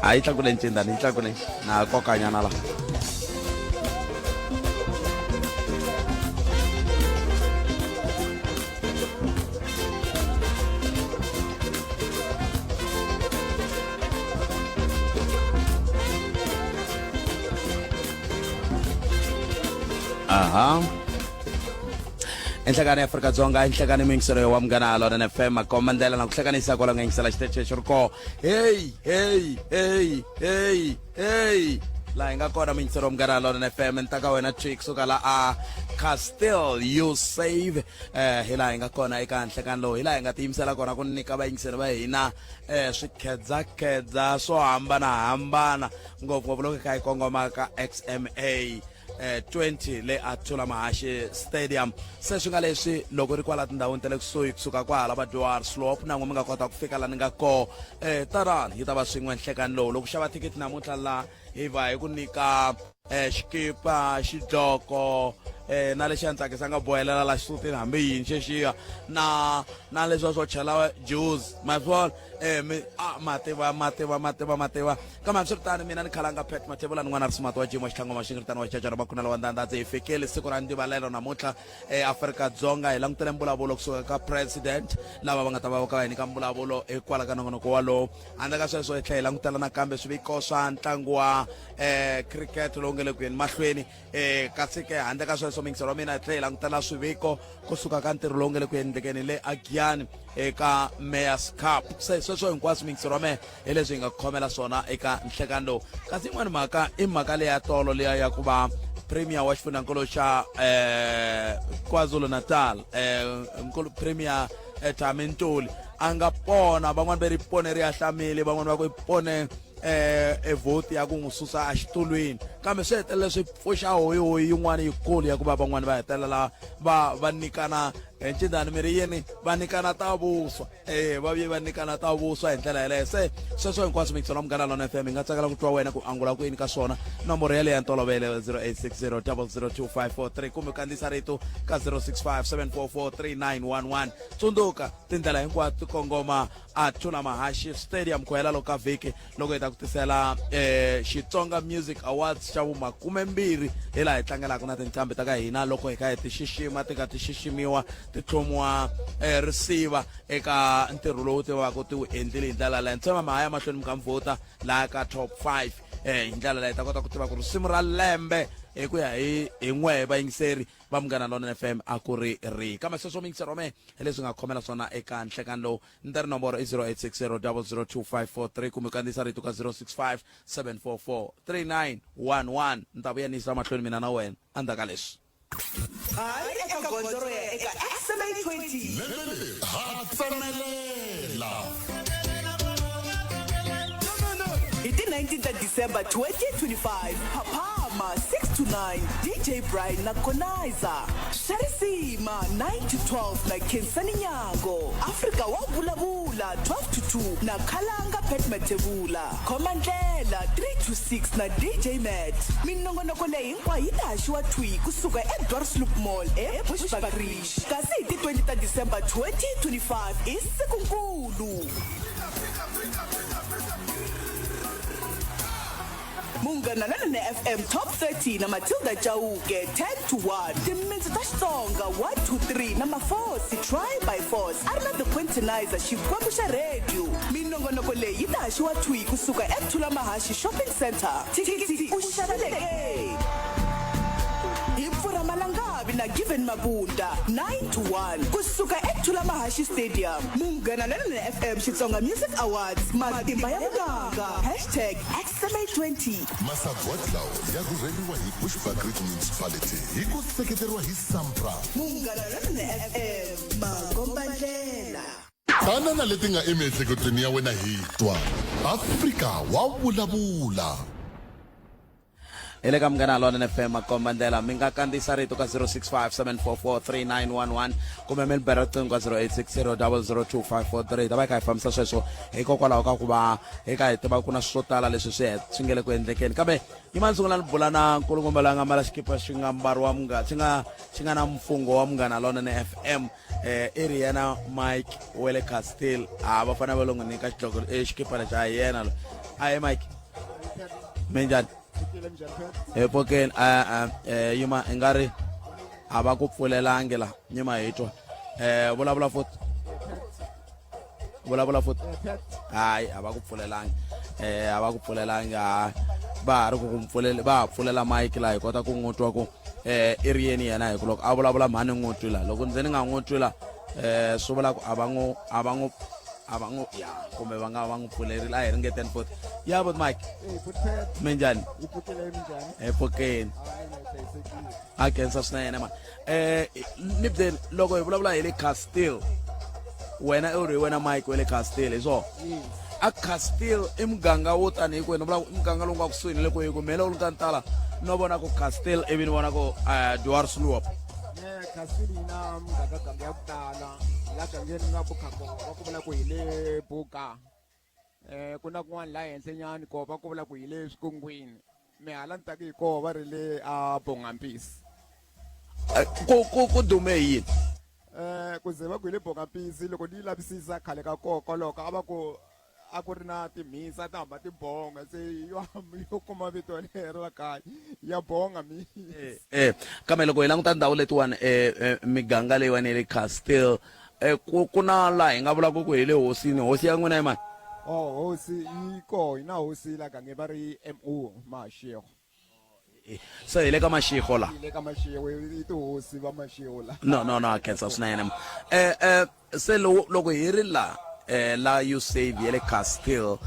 A yi tlakule ncindani, yi tlakule na kokanyana la. Aha. Enhlekani ya Afrika-Dzonga, enhlekani muyingiselo wa Munghana Lonene FM, makomba ndlela na ku hlekanisa kwala nga yingisela xiteche xi ri kona. Hey, hey, hey, hey, hey. Laha hi nga kona muyingiselo wa Munghana Lonene FM, ni ta ka wena twi kusuka la a Castile you save. Hi laha hi nga kona eka nhlekani lowu, hi laha hi nga tiyimisela kona ku nyika vayingiseri va hina swikhedzakhedza swo hambanahambana, ngopfungopfu loko hi kha hi kongoma ka XMA 20 le a Thula Mahashi Stadium. Se swi nga leswi loko ri kwala tindhawini ta le kusuhi kusuka kwahala va Dwar Slope na n'we mi nga kota ku fika la ni nga koho. Tanani hi ta va swin'we nhlekani lowu. Loko xava thikithi namuntlha la hi va hi ku nyika xikipa, xidloko, na lexi a ni tsakisa nga bohelela la xisutini hambi yini xexiya na leswiya swo chela juice ma swi vona. Mi a ma tiva, ma tiva, ma tiva, ma tiva. Kambe hambiswiritano mina ni khalanga Pat Mathebula ni n'wana ri Smart wa Jim wa Xitlhangu wa Xingiritano wa Xichachara Makhunela wa Ndandadze. Hi fikile siku ra ndivalelo namuntlha eAfrika-Dzonga, hi langutele mbulavulo kusuka ka president lava va nga ta va va ka va hi nyika mbulavulo hikwalaho ka nongonoko walowo. Handle ka sweswo hi tlhela hi langutela nakambe swiviko swa ntlangu wa cricket lowu nga le ku yeni mahlweni. Kasi ke handle ka sweswo miyingiselo wa mina hi tlhela hi langutela swiviko kusuka ka ntirho lowu nga le ku endlekeni le Agiyani eka Mayor's Cup. Se sweswo hinkwaswo miyingiselo wa mehe hi leswi hi nga khomela swona eka nhlekani lowu. Kasi yin'wana mhaka i mhaka leya tolo liya ya ku va premier wa xifundzhankulu xa KwaZulu-Natal, nkulu premier Thami Ntuli a nga pona. Van'wani va ri pone ri ahlamile, van'wani va ku i pone e vote ya ku n'wi susa exitulwini, kambe swi hetelela swi pfuxa hoyihoyi yin'wana yikulu ya ku va van'wani va hetelela va nyikana ncindani mi ri yini, va nyikana ta vuswa. Va vuye va nyikana ta vuswa hi ndlela yeleyo. Se sweswo hinkwaswo mixelo Munghana Lona FM, hi nga tsakela ku twa wena ku angula ku yini ka swona. Nomboro yaleyo ya ntolovelo 0860 002543 kumbe kandziyisa rito ka 065 744 3911. Tsundzuka tindlela hinkwato ti kongoma a Thula Mahashi Stadium ku hela loko ka vhiki loko hi ta ku tisela Xitsonga Music Awards xa vumakumembirhi, hi laha hi tlangelaka na tinqambi ta ka hina loko hi kha hi ti xixima, ti ka ti xiximiwa, ti tlhomiwa risiva eka ntirho lowu ti vaka ti wu endlile hi ndlela leyo. Ni tshemba ma ha ya mahlweni mi kha mi vhota laha ka top 5 hi ndlela leyi ta kota ku tiva ku risimu ra lembe hi ku ya hi n'wehe vayingiseri va Munghana Lonene FM a ku ri rihi. Kambe sweswo miyingiseri wa mehe hi leswi nga khomela swona eka nhlekani lowu. Ni ta ri nomboro i 0860 002543 kumbe kandziyisa rito ka 065 744 3911. Ni ta vuya ni yisa mahlweni mina na wena endzhaku ka leswi. Hayi eka gondzo ro ya eka XMA 20. Lembe leri ha tsemelela. Hi ti 19 ta December 2025, Phaphama 6 to 9, DJ Brian na Conizer. Swa risima 9 to 12 na Khensani Nyango. Afrika wa vulavula 12 to 2 na Khalanga Pat Mathebula. Khoma ndlela 3 to 6 na DJ Matt. Minongonoko leyi hinkwayo yi ta haxiwa thwi kusuka eDwarsloop Mall eBushbuckridge. Kasi hi ti 20 ta December 2025 i sikunkulu. Munghana Lonene FM Top 30 na Matilda Chauke 10 to 1. Timintsu ta Xitsonga 1 2 3 na Mafosi Try by Force a ri na The Quintinizer xikwembu xa radio. Minongonoko leyi yi ta haxiwa thwi kusuka eThula Mahashi Shopping Centre. Thikithi u xavile ke? Hi Pfurha Malangavi na Given Mabunda 9 to 1 kusuka eThula Mahashi Stadium. Munghana Lonene FM Xitsonga Music Awards Matimba ya Vunanga hashtag XMA20. Masagwadi lawa ya rhurheriwa hi Bushbuckridge Municipality hi ku seketeriwa hi SAMPRA. Munghana Lonene FM Makombandlela. Tana na leti nga emiehleketweni ya wena hi twa Afrika wa vulavula. Hi le ka Munghana Lonene FM makomba ndlela. Mi nga kandziyisa rito ka 0657443911 kumbe mi ni bela riqingho ka 0860002543. Hi ta va hi kha hi fambisa sweswo hikokwalaho ka ku va hi kha hi tiva ku na swo tala leswi swi nga le ku endlekeni. Kambe yima ni sungula ni bula na nkulukumba loyi a nga mbala xikipa xi nga mbariwa munghana, xi nga na mfungho wa Munghana Lonene FM. I ri yena Mike wa le Castile. A va fanele va lo n'wi nyika xidloko, xikipa lexi a hi yena loyi. Ahee Mike. Minjhani? Hi pfukeni. Yima i nga ri a va ku pfulelangi la nyima hi twa. Vulavula futhi, vulavula futhi. Hayi, a va ku pfulelangi, a va ku pfulelangi. Hayi, va ha ri ku ku pfulele, va ha pfulela mike la hi kota ku n'wi twa ku i ri yeni yena, hi ku loko a vulavula mhani n'wi twi la. Loko ndze ni nga n'wi twi la, swi vula ku a va n'wi a va n'wi a va n'wi ya kumbe va nga va n'wi pfulerile. A hi ringeteni futhi ya vut mike. Minjhani? Hi pfukeni, a khensa swinene ma. Ni byeli, loko hi vulavula hi le Castile, wena i ri wena Mike wa le Castile, hi swona? A Castile i muganga wo tanihi kwini? Vula i muganga lowu nga kusuhi ni le kwihi? Ku mele u ni ka ntala no vona ku Castile ivi ni vona ku Dwarsloop. Castile yi na mugangaganga ya ku tala. La gangeni nga Bukhako va ku vula ku hi le Buka. Ku na kun'wana la henhlenyani ko va ku vula ku hi le Swikungwini. Mi hala ni taki hi koho va ri le a Bongampisi. Ku dume hi yini? Ku ze va ku hi le Bongampisi, loko ni yi lavisisa khale ka koho koloko a va ku a ku ri na timhisa ta hamba ti bonga, se yo kuma vito lero la kaya ya bonga mhisa. Kambe loko hi languta ndhawu letiwani, miganga leyiwani ya le Castile, ku na laha hi nga vulaka ku hi le hosini. Hosi ya n'wina i mani? Oh, hosi yi koho, hi na hosi la gangeni va ri MU Mashego. Se hi le ka Mashego la? Hi le ka Mashego, i tihosi va Mashego la. No, no, no, khensa swinene. Se loko hi ri la la you save ya le Castile,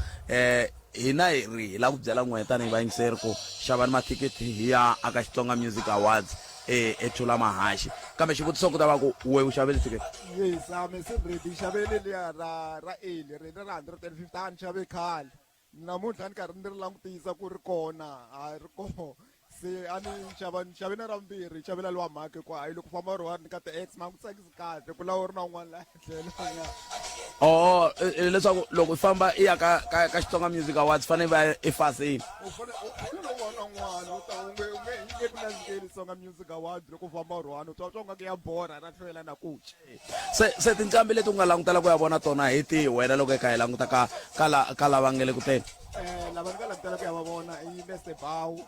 hina hi ri hi lava ku byela n'we tanihi vayingiseri ku xavani mathikithi hi ya aka Xitsonga Music Awards eThula Mahaxi. Kambe xivutiso ku ta va ku we u xavile thikithi? Yes, I'm se ready. Xavele liya ra early, ri ra 150, a ni xave khale. Namuntlha ni karhi ni ri langutisa ku ri kona, a ri koho. Se a ni xava, ni xave na ra vumbirhi, xavela lowa mhaka ku hayi loko famba u ri one ka ti-ex ma ku tsakisi kahle ku lava u ri na un'wana la tlhelo. Oh, leswaku loko i famba i ya ka Xitsonga Music Awards fanele va i fasini. U fanele u fanele u va na un'wana u ta u nge u nge yi nge ku nandzikeli Xitsonga Music Awards loko u famba u ri one, u twa twa nga ku ya borha ra hlwela na ku tya. Se tinqambi leti u nga langutela ku ya vona tona hi tihi wena loko i kha hi languta ka lava nga le ku teni? Lava ni nga langutela ku ya va vona i Mr Bow,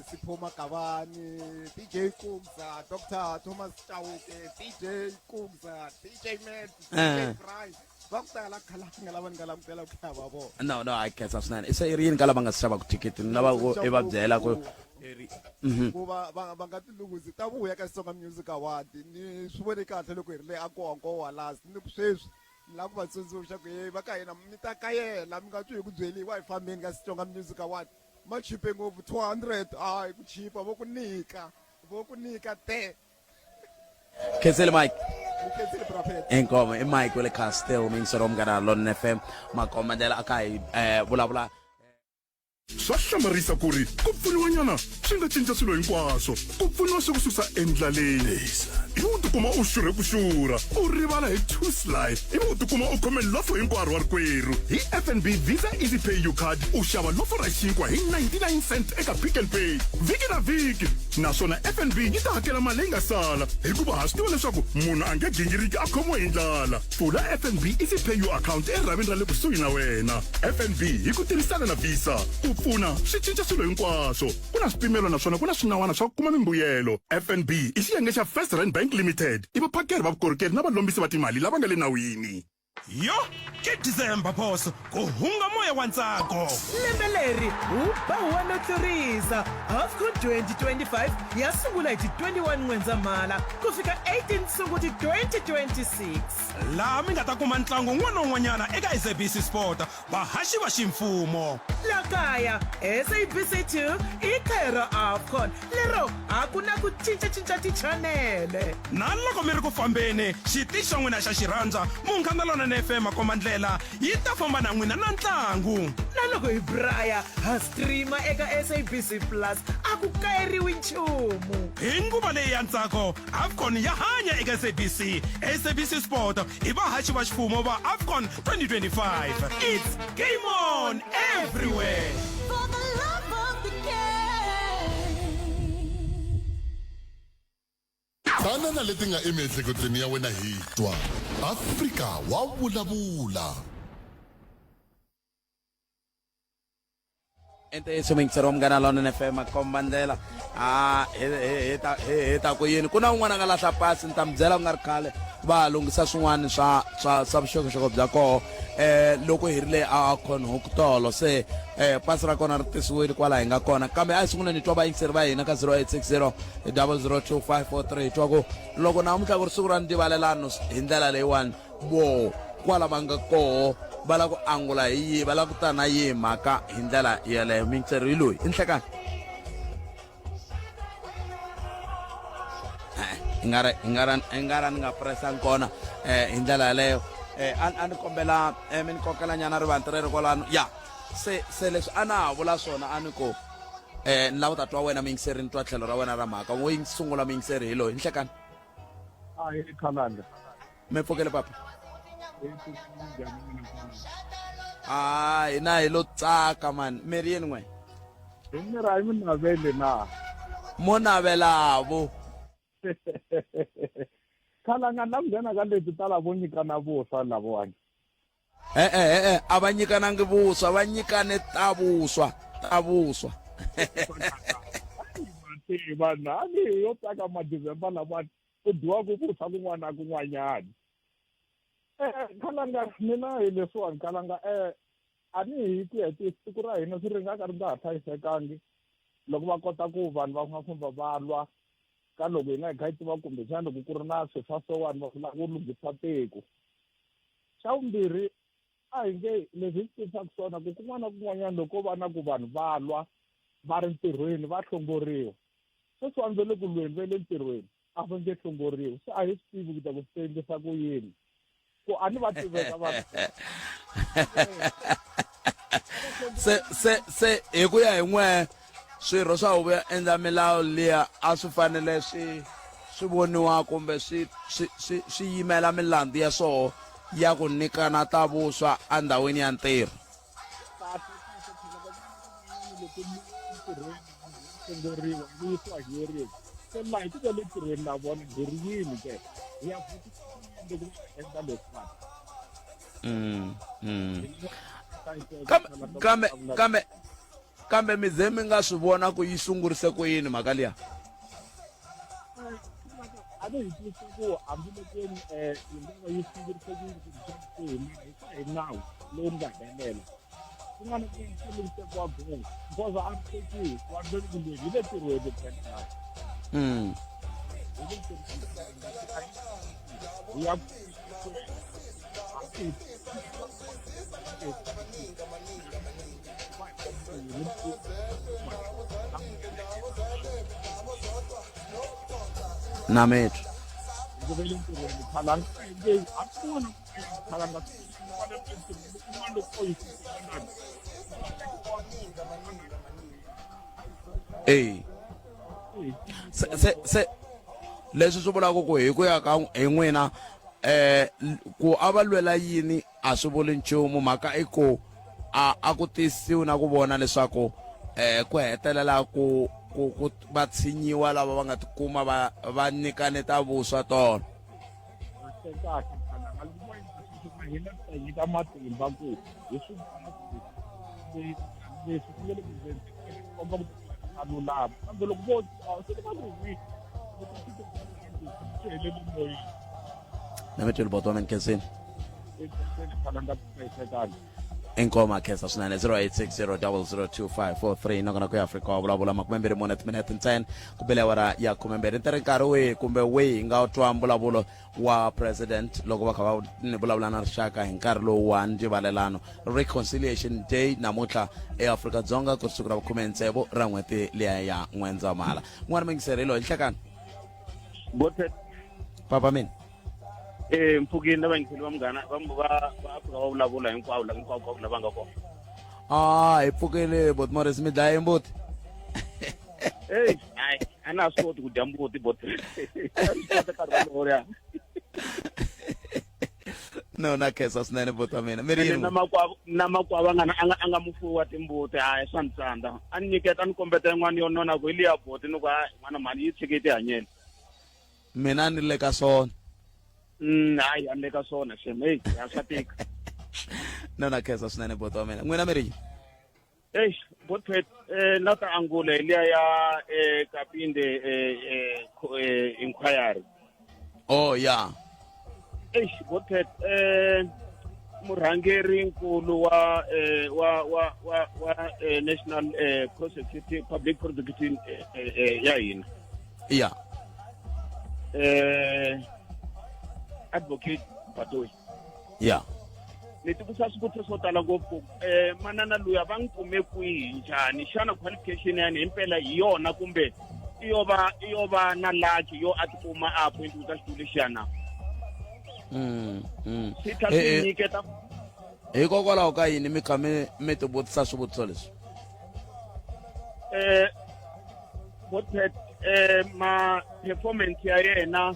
Sipho Makavani, DJ Kumza, Dr Thomas Chauke, DJ Kumza, DJ Matt, DJ Brian, va ku tala khalanga lava ni nga langutela ku ya va vona. No, no, a khensa swinene. Se i ri yini ka lava nga si xavaka thikithi ni lava ku i va byela ku Ku va nga tilunghisi ta vuya ka Xitsonga Music Award. Ni swi vone kahle loko hi ri le a Nkowankowa last, ni ku sweswi ni lava ku va tsundzuxa ku hey va ka hina mi ta kayela, mi nga twi hi ku byeliwa, hi fambeni ka Xitsonga Music Award. Ma chipe ngopfu 200, hayi ku chipa vo ku nyika, vo ku nyika te. Khensile Mike. Khensile Prophet. Inkomo i Mike wa le Castle muyingiseri wa Munghana Lonene FM makombandlela a kha hi vulavula. Swa hlamarisa ku ri ku pfuniwanyana swi nga cinca swilo hinkwaswo. Ku pfuniwa swi ku susa endlaleni. Ivi u tikuma u xurhe ku xurha, u rivala hi two sly, ivi u tikuma u khome lofo hinkwaro wa rikwerhu. Hi FNB Visa Easy Pay U Card u xava lofo ra xinkwa hi 99 cent eka Pick n Pay vhiki na vhiki, naswona FNB yi ta hakela mali leyi nga sala hikuva ha swi tiva leswaku munhu a nge gingiriki a khomiwe hi ndlala. Pfula FNB Easy Pay U Account erhavini ra le kusuhi na wena. FNB hi ku tirhisana na Visa, ku pfuna swi cinca swilo hinkwaswo. Ku na swipimelo naswona ku na swinawana swa ku kuma mimbuyelo. FNB i xiyenge xa First Rand Bank Limited. I vaphakeri va vukorhokeri na valombisi va timali lava nga le nawini. Yo, ke December boss, ku hunga moya wa ntsako. Lembe leri wu ba huwa no tlurisa. AFCON 2025 ya sungula hi ti 21 N'wendzamhala ku fika 18 Sunguti 2026. Laha mi nga ta kuma ntlangu wun'wana na wun'wanyana eka SABC Sport, vahaxi va ximfumo. La kaya, SABC 2 i kaya ra AFCON lero a ku na ku cincacinca tichanele. Na loko mi ri ku fambeni, xitichi xa n'wina xa xirhandza, Munghana Lonene FM Makombandlela yi ta famba na n'wina na ntlangu. Na loko hi braya, ha streama eka SABC Plus, a ku kayeriwi nchumu. Hi nguva leyi ya ntsako, AFCON ya hanya eka SABC. SABC Sport i vahaxi va ximfumo va AFCON 2025. It's game on everywhere! For the love of the game. Tana na leti nga emiehleketweni ya wena hi twa. Afrika wa vulavula. I ntiyiso muyingiseri wa Munghana Lonene FM komba ndlela a hi hi ta hi ta ku yini ku na un'wana a nga lahla pasi ni ta mi byela ku nga ri khale va lunghisa swin'wana swa swa swa vuxokoxoko bya koho eh loko hi ri le a Conhoek tolo se eh pasi ra kona ri tisiwile kwala hi nga kona kambe a hi sunguleni hi twa vayingiseri va hina ka 0860 002543 hi twa ku loko namuntlha ku ri siku ra ndzivalelano hi ndlela leyiwani Vo kwala va nga koho va lava ku angula hi yihi, va lava ku ta na yihi mhaka hi ndlela yeleyo. Miyingiseri hi loyi i nhlekani. I nga ri i nga ra i nga ra ni nga pressangi kona eh hi ndlela yaleyo eh a a ni kombela eh, mi ni kokela nyana rivanti rero kwalano ya se se leswi a na ha vula swona a ni ku eh ni lava ku ta twa wena muyingiseri ni twa tlhelo ra wena ra mhaka wo yi sungula muyingiseri hi loyi nhlekani a hi khalanga mi pfukele papa a hina hi lo tsaka mani mi ri yini n'we hi mi ra mi navele na mo navelavo khalanga na ku nghena ka leti ta lavo nyikana vuswa lavawani e-e e-e a va nyikanangi vuswa va nyikane ta vuswa ta vuswa vanhu a ni yo tsaka madizemba lamani ku dyiwaka vuswa kun'wana na kun'wanyana um khalanga mina hi leswiwani khalanga um a ni hi ku ya hi siku ra hina swi ri nga ka ri nga ha hlayisekangi loko va kota ku vanhu va famba va lwa ka loko hina hi kha hi tiva kumbexana loko ku ri na swilo swa sowani va lava ku lunghisa tiko xa vumbirhi a hi nge leswi hi swi tivisaka swona ku kun'wana na kun'wanyana loko ko va na ku vanhu va lwa va ri ntirhweni va hlongoriwa sweswiwani va le ku lweni va le ntirhweni a va nge hlongoriwi se a hi swi tivi ku ta ku swi endlisa ku yini ku a ni va tiveka vanhu se se se hi ku ya hi n'we swirho swa huvo ya endla milawu liya a swi fanele swi swi voniwa kumbe swi swi swi swi yimela milandzu ya swoho ya ku nyikana ta vuswa endhawini ya ntirho hlongoriwa ni yisiwa hiyeriwa se laha hi tiko le tirhweni na vona hi ri yini ke hi ya loko va endla leswiwani mm, mm. kambe kambe kambe kambe mi ze mi nga swi vona ku yi sungurise ku yini mhaka liya a ni hi twisa ku hambiloko um yi nga va yi sungurise ku yini kumbe hi nawu lowu nga helela ku nga na ku tekiwa goza goza a ri tekiwi vanhu va le ku lweni hi le tirhweni ntsena hi le tirhweni hi ya na metro Eya se se se leswi swi vulaka ku hi ku ya ka hi n'wina eh ku a va lwela yini a swi vuli nchumu mhaka i ku a a ku tisiwi na ku vona leswaku eh ku hetelela ku ku ku va tshinyiwa lava va nga tikuma va va nyikane ta vuswa tolo kahle kahle kana nga loko va hina ta nyika matimba ku hi swi vona ku leswi swi nge le ku komba ku a lulama kambe loko vo se va ku wi swi helele moyeni na mi tweli boto wa mina hlayisekanga inkomo khensa swinene 0860002543 nakona ku ya afrika wa vulavula 24 timinete ntsena ku bele awara ya 12 ntirhi nkarhi wihi kumbe wihi hi nga twa mbulavulo wa president loko va kha va ni vulavula na rixaka hi nkarhi lowu wa ndzivalelano reconciliation day namuntlha eafrika-dzonga ku ri siku ra vukhume tsevu ra n'hweti liya ya n'wendzamhala n'wana mingiseri hi loyi nhlekani papa mina Eh mpfhukeni lava yingiseli va munghana va va va Afrika va vulavula hinkwavo la hinkwavo kwavo lava nga kona. Ah, hi pfukile bot Morris mi dlaye mbuti. Hey, hayi a na swi koti ku dya mbuti bot. Nkarhi wolowo ya. No na khensa swinene bot wa mina. Mi ri yini? Na makwavo na makwavo a nga a nga a nga mufuwi wa timbuti hayi swa ni tsandza. A ni nyiketa a ni kombeta yin'wana yo nona ku hi liya boti ni ku hayi n'wana mhani yi tshike yi tihanyela. Mina ni le ka swona. Hayi a ni le ka swona shem. Hey, ya swa tika. No na khensa swinene boti wa mina. N'wina mi ri yini? Eish, Botpet, na ta angula hi liya ya Kapinde inquiry. Oh yeah. Eish, Botpet, murhangeri nkulu wa wa wa wa wa National Prosecuting Public Prosecuting ya hina. Yeah. Advocate Batohi. Yeah. Ni tivisa swivutiso swo tala ngopfu manana luya va n'wi kume kwihi njhani xana qualification yani himpela hi yona kumbe i yo va i yo va na lucky yo a tikuma a appointiwe ka xitulu lexiya na Swi tlhela swi nyiketa Hikokwalaho ka yini mi kha mi mi tivutisa swivutiso leswi? Botpet, ma performance ya yena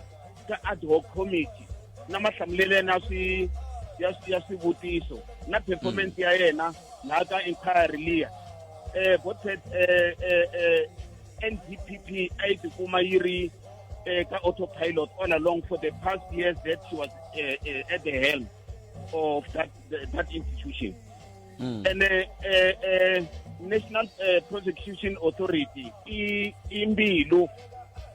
ka ad hoc committee na mahlamulelo ya swi ya ya swivutiso na performance ya yena laha ka inquiry liya, Botpet, NDPP a yi tikuma yi ri ka autopilot all along for the past years that she was at the helm of that institution. And National Prosecution Authority i mbilu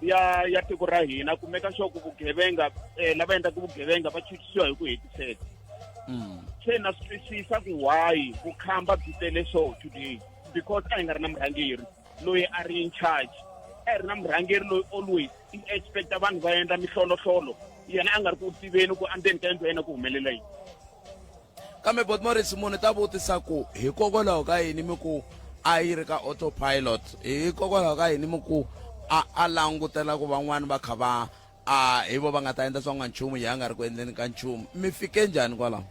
ya tiko ra hina ku make sure ku vugevenga, lava endlaka vugevenga va chuchisiwa hi ku hetiseka. Se na swi twisisa ku why vukhamba byi tele so today, because a hi nga ri na murhangeri loyi a ri in charge, a hi ri na murhangeri loyi always i expecta vanhu va endla mihlolohlolo, yena a nga ri ku tiveni ku endzeni ka yindlu ya yena ku humelela yini. Kambe Bot Morris, munhu ta vutisa ku hikokwalaho ka yini mi ku a yi ri ka autopilot, hikokwalaho ka yini mi ku a langutela ku van'wani va kha va a hi vo va nga ta endla swa n'wanchumu, ya nga ri ku endleni ka nchumu? Mi fike njhani kwalaho?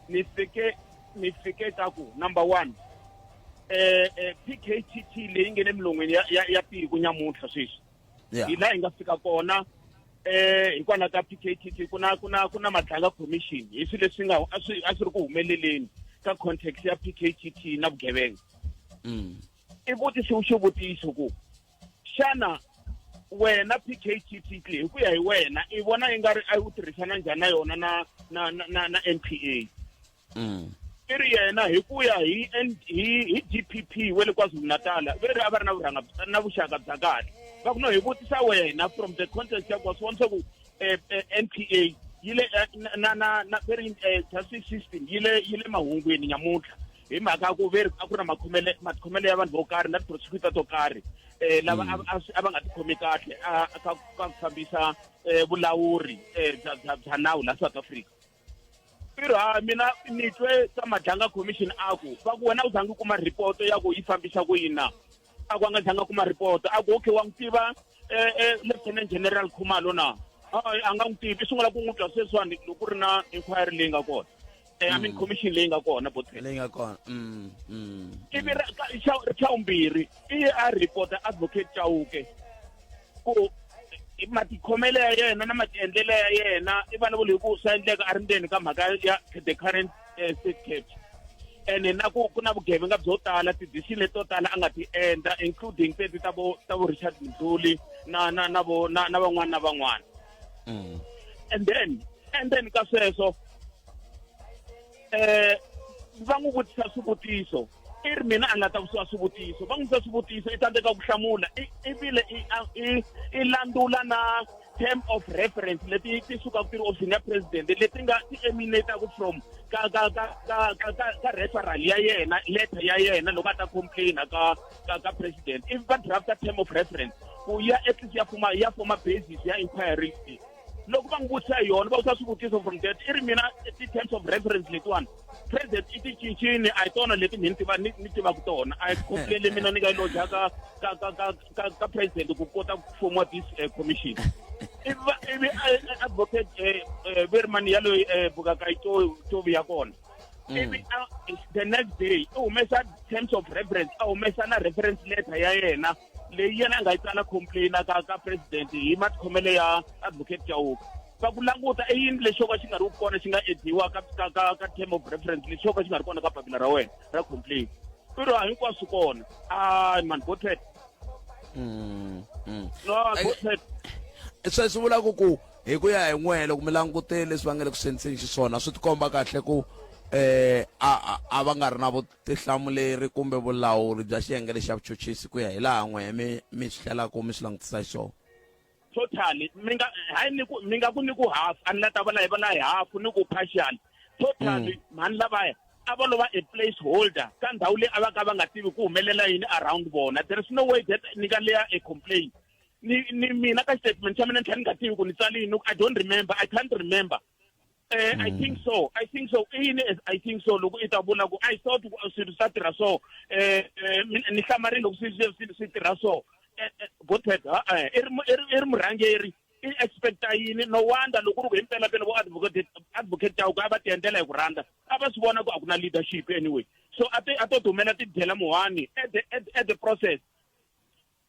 Ni fike ka ku number one, PKTT leyi nge le milon'weni ya tiko nyamuntlha sweswi, hi laha hi nga fika kona hikwalaho ka PKTT. Ku na Madlanga Commission hi swilo leswi nga a swi ri ku humeleleni ka context ya PKTT na vugevenga. I vutisiwe xivutiso ku xana wena PKTT hi ku ya hi wena i vona i nga ri a wu tirhisana njhani na yona na NPA? I ri yena hi ku ya hi DPP wa le KwaZulu Natal, ve ri a va ri na vurhanga na vuxaka bya kahle. Va ku no, hi vutisa wena from the context ya ku wa swi vona swa ku NPA yi le na ve ri justice system yi le mahungwini nyamuntlha hi mhaka ya ku ve ri a ku ri na matikhomelo ya vanhu vo karhi na ti-prosecutor to karhi lava a va nga tikhomi kahle ka ku fambisa vulawuri bya nawu la South Africa. Tirho ha mina ni twe ka Madlanga Commission a ku va ku wena u zangi kuma report ya ku yi fambisa ku yini na? A ku a nga zanga kuma report. A ku okay, wa n'wi tiva Lieutenant General Khumalo na? Hayi, a nga n'wi tivi, i sungula ku n'wi twa sweswiwani loko ku ri na inquiry leyi nga kona, I mean commission leyi nga kona, bothe. Leyi nga kona. Ivi xa vumbirhi i ye a reporta Advocate Chauke ku matikhomelo ya yena na matiendlelo ya yena i vulavula hi ku swa endleka a ri ndzeni ka mhaka ya the current state capture, and na ku na vugevenga byo tala, ti-decision leto tala a nga ti endla, including teti ta vo Richard Mdluli na vo na van'wana na van'wana. And then ka sweswo va n'wi vutisa swivutiso, i ri mina a nga ta vutisiwa swivutiso, va n'wi vutisa swivutiso i tsandzeka ku hlamula, i vile i landzula na term of reference leti ti sukaka ti ri ofisini ya president leti nga ti emanataka from ka referral ya yena, letter ya yena loko a ta complaina ka president. If va drafta term of reference ku ya at least ya forma basis ya inquiry, loko va n'wi vutisa yona, va vutisa swivutiso from that, i ri mina ti-terms of reference letiwani president i ti cincini, a hi tona leti ni tiva ni tivaka tona, a hi complain leyi mina ni nga yi loja ka president ku kota ku formiwa this commission. Ivi Advocate Verimani ya loyi Bukakayi Tovi ya kona, ivi the next day i humesa terms of reference, a humesa na reference letter ya yena leyi yena a nga yi tsala complaina ka president hi matikhomelo ya Advocate Chauke. Va ku languta i yini lexi xo ka xi nga ri ku kona xi nga ediwa ka term of reference lexi xo ka xi nga ri kona ka papila ra wena ra complaint? I ri hinkwaswo kona. Ai man, botet. No, botet. Sweswi vulaka ku hi ku ya hi n'wehe, loko mi langute leswi va nga le ku swi endliseni xiswona, swi tikomba kahle ku eh a a va nga ri na vutihlamuleri kumbe vulawuri bya xiyenge lexi xa vuchuchisi ku ya hi laha n'wehe mi mi swi hlelaka mi swi langutisa xiswona totally mi nga hayi ni ku mi nga ku ni ku half a ni la ta vula hi vula hi half ni ku partial totally mm. mhani lavaya a va lova a place holder ka ndhawu leyi a va ka va nga tivi ku humelela yini around vona there is no way that ni nga leya a complaint ni ni mina ka statement xa mina ni tlhela ni nga tivi ku ni tsale yini i don't remember i can't remember Eh, I mm. think so. I think so. I yini I think so loko i ta vula ku I thought swilo swi ta tirha so. Eh, eh ni hlamarile loko swi swi swi tirha so. Eh, eh Botet, ha eh i ri i ri murhangeri i expecta yini no wonder loko ri ku himpela pela vo advocate advocate Chauke a va ti endlela hi ku rhandza a va swi vona ku a ku na leadership anyway so a ti a to humela ti dyela muhani at the at, at the process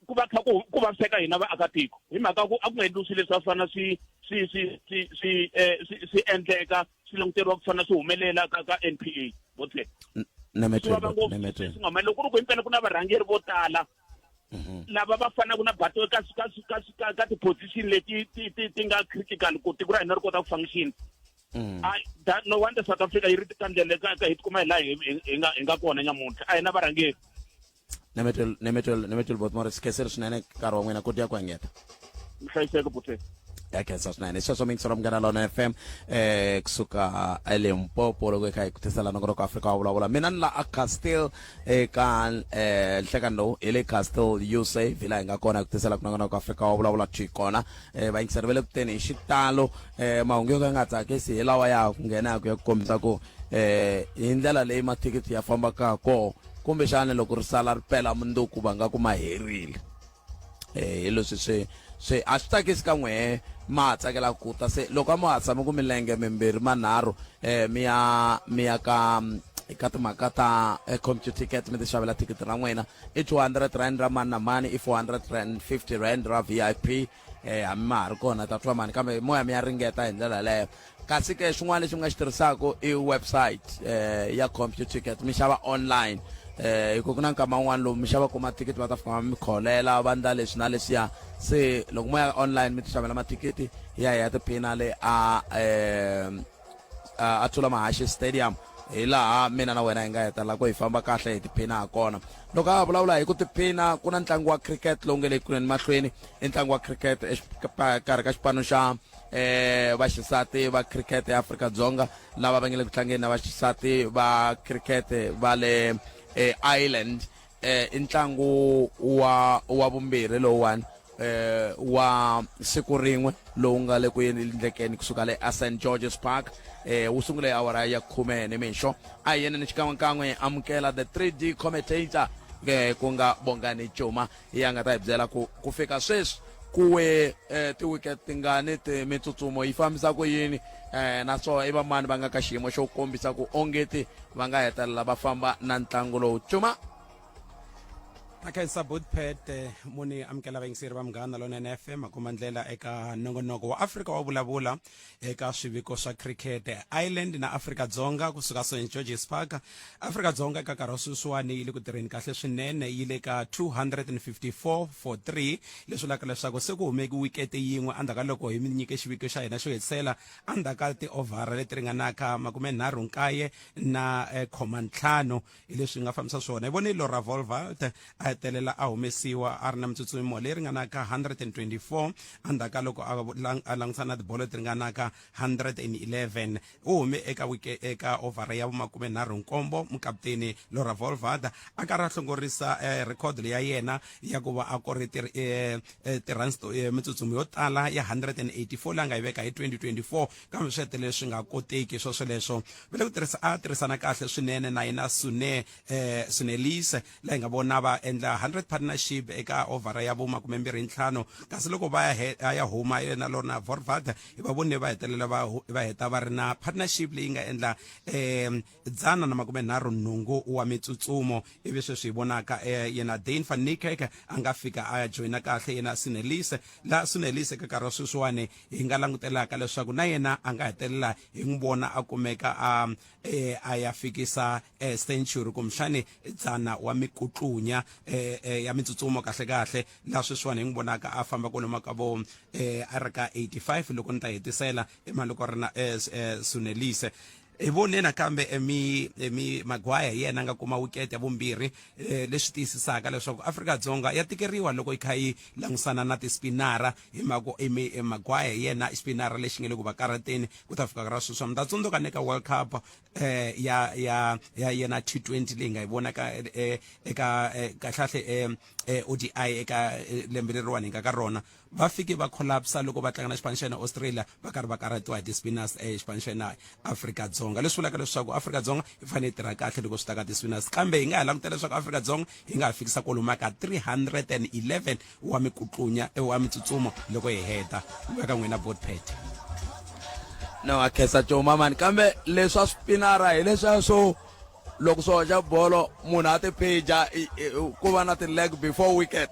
ku va kha ku ku vaviseka hina vaakatiko hi mhaka ku a ku nga endliwi swilo leswi a swi fanele swi swi swi swi swi eh, swi swi endleka swi languteriwa ku fanele swi humelela ka ka N_P_A botlhe swi vava ngopfu swi nga humelela loko ku ri ku himpela ku na varhangeri vo tala mhm. lava va fanaka na bato ka ka ka ka ka ti-position leti ti ti ti nga critical ku tiko ra hina ri kota ku function mm. I, that, no wonder South Africa yi ri ka ndlela ka hi tikuma hi laha hi nga hi nga kona nyamuntlha a hi na varhangeri Nemetel Nemetel Nemetel Botmore sikheseri swinene nkarhi wa n'wina ku dya ku engeta hlayiseka buti ya khensa swinene sweswo mingiselo munghana lona fm eh kusuka elimpopo loko hi kha hi ku tisela nongonoko afrika wa vulavula mina ni la a castle eka eh nhlekani lowu hi le castle usa vhila hi nga kona ku tisela ku nongonoko afrika wa vulavula thi kona eh vayingiseri va le ku teni hi xitalo eh mahungu yo ka nga tsakisi hi lawa ya ku nghenaka ya ku kombisa ku eh hi ndlela leyi mathikithi ya fambaka koho kumbexana loko ri sala ri pela mundzuku va nga ku ma herile eh hi leswi swi swi a swi tsakisi ka n'wehe ma ha tsakela ku ta se loko a mo ha tshame ku milenge mimbirhi manharhu eh mi ya mi ya ka ka timhaka ta eh, computicket mi ti xavela thikithi ra n'wina i 200 rand ra mani na mani i 450 rand ra vip eh hambi ma ha ri kona ta twa mani kambe moya mi ya ringeta hi ndlela yaleyo kasi ke xin'wana lexi mi nga xi tirhisaka i website eh ya computicket mi xava online eh hi ku ku na nkama wun'wana lowu mi xavaka mathikithi va ta fika va mi kholela va ndla leswi na leswiya se loko mo ya online mi ti xavela mathikithi ya ya tiphina le a eh a Thula Mahashi Stadium hi laha mina na wena hi nga hetelela ku hi famba kahle hi tiphina ha kona loko a vulavula hi ku tiphina ku na ntlangu wa cricket lowu nge le kunene mahlweni i ntlangu wa cricket exikarhi ka xipano xa eh vaxisati va cricket ya Afrika-Dzonga lava va nge le ku tlangeni na vaxisati va cricket va le eh, Ireland eh i ntlangu wa wa vumbirhi lowuwani eh wa siku rin'we lowu nga le ku endlekeni kusuka le a St George's Park eh wu sungule hi awara ya khume ni mixo a hi yeneni xikan'wekan'we amukela the 3D commentator eh, ku nga Bongani Juma ya nga ta hi byela ku ku fika sweswi kuwe eh, ti-wicket tingani ti mitsutsumo yi fambisa ku yini eh, naswona i vamani va nga ka xiyimo xo kombisa ku ongeti va nga hetelela va famba na ntlangu lowu Juma Na khensa Bootpet eh, muni amukela vayingiseri va Munghana Lonene FM a ndlela eka nongonoko wa Afrika wa vulavula eka swiviko swa cricket Ireland na Afrika Dzonga kusuka St George's Park Afrika Dzonga eka nkarhi wa sweswiwani yi le ku tirheni kahle swinene yi le ka 254 for 3 leswi vulaka leswaku se ku humeki wikete yin'we endzhaku ka loko hi mi nyike xiviko xa hina xo hetisela endzhaku ka tiovhara leti ringanaka makumenharhu nkaye na eh, khoma ntlhanu hi leswi nga fambisa swona hi vone Laura Wolvaardt a hetelela a humesiwa a ri na mitsutsumo leyi ringanaka 124 endzhaku ka loko a langutisana na tibolo leti ringanaka 111 u hume eka wike eka ovhara ya vumakumenharhu nkombo mukaputeni Laura Wolvaardt a karhi a hlongorisa eh, record leya yena ya ku va a kore eh, eh, ti-runs mitsutsumo yo tala ya 184 leyi a nga yi veka hi 2024 kambe swi hetelele swi nga koteki swo swoleswo va le ku tirhisa a tirhisana kahle swinene na yena Sune eh, Sunelise la hi nga vona va endla 100 partnership eka ovhara ya vo makumembirhi ntlhanu kasi loko va ya ya huma yena Lorna Wolvaardt hi va vone va hetelela va va heta va ri na partnership leyi nga endla eh, dzana na makumenharhu nhungu wa mitsutsumo ivi sweswi hi vonaka eh, yena Dane van Niekerk a nga fika a ya joyina kahle yena Sunelise la Sunelise ka nkarhi wa sweswiwani hi nga langutelaka leswaku na yena a nga hetelela hi n'wi vona a kumeka a eh, a ya fikisa eh, century kumbexani dzana wa mikutlunya eh, eh, ya mitsutsumo kahle kahle laha sweswiwani hi n'wi vonaka a famba kwalomu ka vo eh, a ri ka 85 loko ni ta hetisela i mali loko ri na eh, eh, Sunelise. Hi vone nakambe Emi Emi Maguire hi yena a nga kuma wikete ya vumbirhi eh, leswi tiyisisaka leswaku Afrika-Dzonga ya tikeriwa loko yi kha yi langusana na tispinara hi mhaka ku Emi eh, Maguire hi yena xipinara lexi nga le ku va karhateni ku ta fika ra sweswi. Mi ta tsundzuka ne ka World Cup eh, ya ya ya yena T20 leyi nga yi vona ka eh, eka eh, kahlahle eh, eh, ODI eka eh, lembe leriwani hi nga ka rona va fike va collapsa loko va tlanga na xipano xa yena Australia va karhi va karhatiwa hi ti-spinners eh, xipano xa yena Afrika-Dzonga leswi vulaka leswaku Afrika-Dzonga yi fanele yi tirha kahle loko swi ta ka ti-spinners kambe hi nga ha langutela leswaku Afrika-Dzonga yi nga ha fikisa kwalomu ka 311 wa mikutlunya eh, wa mitsutsumo loko hi heta ku ka n'wina botpet no a khensa coma mani kambe leswa swipinara hi leswiya swo loko swi hoxa bolo munhu a ti pheja ku va na ti-leg before wicket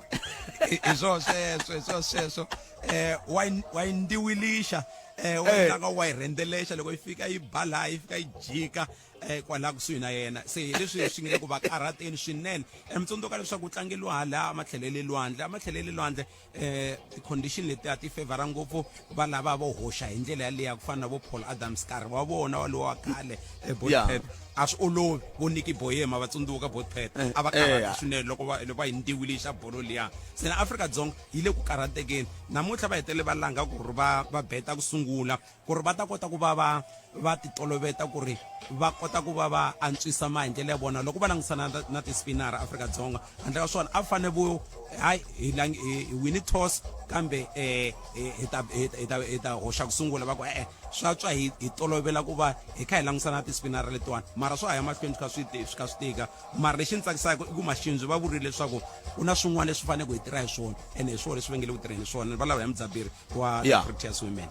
hi swo sweswo hi swo sweswo eh wa yi wa yi ndiwilixa eh wa yi langa wa yi rhendelexa loko yi fika yi ba laha yi fika yi jika eh kwalaha kusuhi na yena se hi leswi swi nga le ku va karhateni swinene mi tsundzuka leswaku ku tlangeliwa hala ematlhelo ya le lwandle ematlhelo ya le lwandle eh ti-condition letiya ti favora ngopfu va lava vo hoxa hi ndlela yaliya ku fana na vo Paul Adams nkarhi wa vona walowo wa khale eh, Bot Pet a swi olovi vo Nicky Boyema va tsundzuka Bot Pet a va karhata swinene loko va loko va yi ndiwile xa bolo liya se na Afrika-Dzonga yi le ku karhatekeni namuntlha va hetelele va langa ku ri va va beta ku sungula ku ri va ta kota ku va va va titoloveta ku ri va kota ku va va antswisa maendlelo ya vona loko va langusana na, na tispinara Afrika-Dzonga handle ka swona a fanele vo hayi hi hi wini toss kambe eh hi ta hi ta hi ta hoxa ku sungula va ku e-e swa tswa hi hi tolovela ku va hi kha hi langusana na tispinara letiwani mara swa ha ya mahlweni swi kha swi swi kha swi tika mara lexi ni tsakisaka i ku Mashinzi va vurile leswaku ku na swin'wana leswi faneleke hi tirha hi swona ene hi swona leswi va nge le ku tirheni hi swona va lava ya mudzaberi wa Yeah. Proteas Women.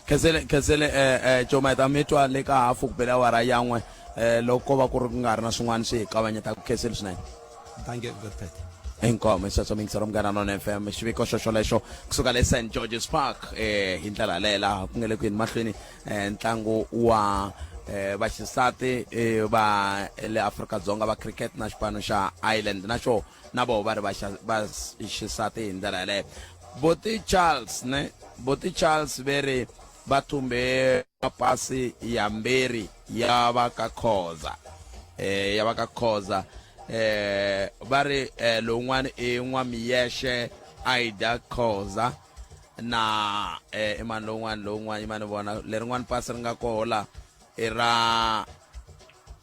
Khensele khensele eh eh Joma hi ta mi twa le ka hafu ku bela awara yan'we eh loko ko va ku ri ku nga ri na swin'wana swi hi kavanyetaka khensele swinene. Thank you, Godfred. Inkomo isweswo mingisero munghana lona FM xiviko xoxolexo kusuka le St George's Park eh hi ndlela yaleyo laha ku nga le ku yeni mahlweni eh, ntlangu wa eh, vaxisati eh, va le Afrika-Dzonga va cricket na xipano xa Ireland na xo na voho va ri va va xisati hi ndlela yaleyo boti charles ne boti charles ve ri va thumbe mapasi yambirhi ya va ka khoza eh ya va ka khoza eh va ri eh, lowun'wana i n'wamiyexe aida khoza na eh, i mani lowun'wana lowun'wana i mani vona lerin'wana pasi ri nga koho la i ra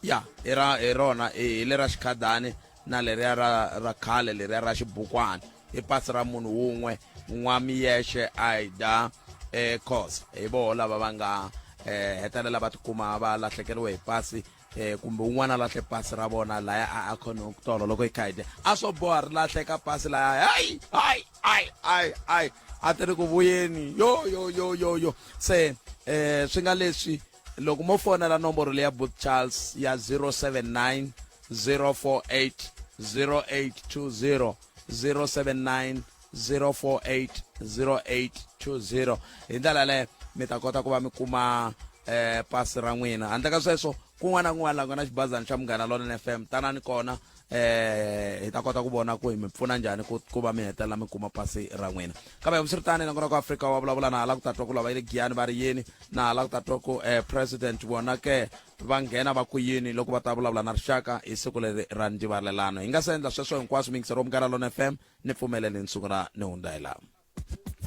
ya i ra hi rona hi lera xikhadani na leriya ra ra khale leriya ra xibukwani i pasi ra munhu wun'we n'wamiyexe aida eh, Khoza hi voho lava va nga eh, hetelela va tikuma va lahlekeriwe hi pasi eh, kumbe un'wana a lahle pasi ra vona laya a a khoniwe ku tolo loko hi kha hi dya a swo boha ri lahleka pasi laya hayi hayi hayi hayi hayi a ti ri ku vuyeni yo yo yo yo yo se eh, swi nga leswi loko mo fonela nomboro leya Booth Charles ya 079 048 0820 079 048 0820 hi ndlela yaleyo mi ta kota ku va mi kuma eh pasi ra n'wina handle ka sweswo kun'wana na kun'wana la ku nga na xibazana xa munghana lonene fm tanani kona eh hi ta kota ku vona ku hi mi pfuna njhani ku ku va mi hetelela mi kuma pasi ra n'wina kambe hambiswiritano nongonoko wa afrika wa vulavula na hala ku ta twa ku lava yi le giyani va ri yini na hala ku ta twa ku eh, president vona ke va nghena va ku yini loko va ta vulavula na rixaka hi siku leri ra ndzivalelano hi nga se endla sweswo hinkwaswo miyingiseri wa munghana lona fm ni pfumeleni ni sungula ni hundza hi laha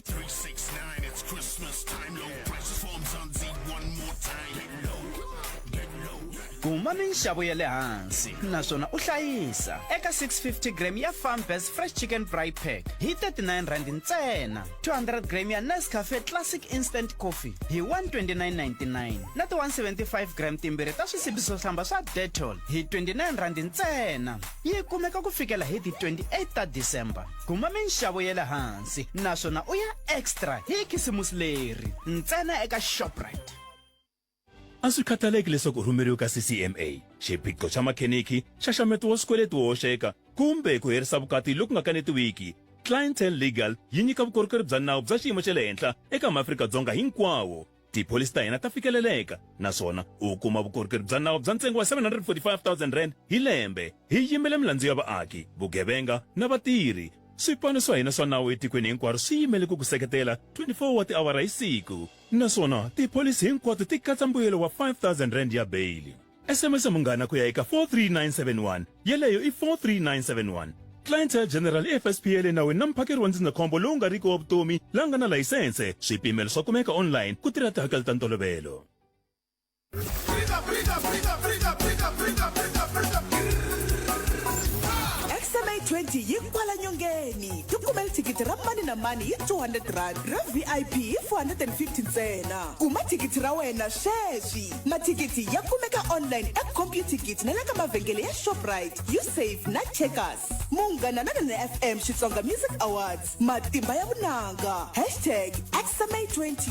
369, it's Christmas time. Low prices for Mzansi one more time. Get low, get low. Kuma minxavo ya le hansi naswona u hlayisa eka 650 gram ya Farm Best Fresh Chicken Braai Pack hi R39 ntsena, 200 gram ya Nescafe Classic Instant Coffee hi R129.99 na ti 175 gram timbirhi ta swisibi swo hlamba swa Dettol hi R29 ntsena. Yi kumeka ku fikela hi ti 28 ta December. Kuma minxavo ya le hansi naswona u ya extra hi khisimusi leri ntsena eka Shoprite. A swi khathaleki leswaku u rhumeriwe ka CCMA, xiphiqo xa makheniki, nxaxameto wa swikweleti wo hoxeka, kumbe ku herisa vukati loku nga kanetiwiki, Clientele Legal yi nyika vukorhokeri bya nawu bya xiyimo xa le henhla eka maAfrika-Dzonga hinkwawo. Tipholisi ta hina ta fikeleleka naswona u kuma vukorhokeri bya nawu bya ntsengo wa R745 000 hi lembe. Hi yimela milandzu ya vaaki, vugevenga na vatirhi. Swipano swa hina swa nawu etikweni hinkwaro swi yimele ku ku seketela 24 wa tiawara hi siku. Naswona tipholisi hinkwato ti katsa mbuyelo wa R5000 ya beyili. SMS Munghana ku ya eka 43971, yeleyo i 43971. Clientele General i FSP ya le nawini na muphakeri wa ndzindzakhombo lowu nga riki wa vutomi la nga na layisense. Swipimelo swa kumeka online ku tirha tihakelo ta ntolovelo. XMA 20 yi kwala nyongeni. Tikumele thikithi ra mani na mani hi R200, ra VIP hi 450 ntsena. Kuma thikithi ra wena sweswi. Mathikithi ya kumeka online eComputicket na le ka mavhengele ya Shoprite, Usave na Checkers. Munghana Lonene FM Xitsonga Music Awards, matimba ya vunanga. Hashtag XMA20.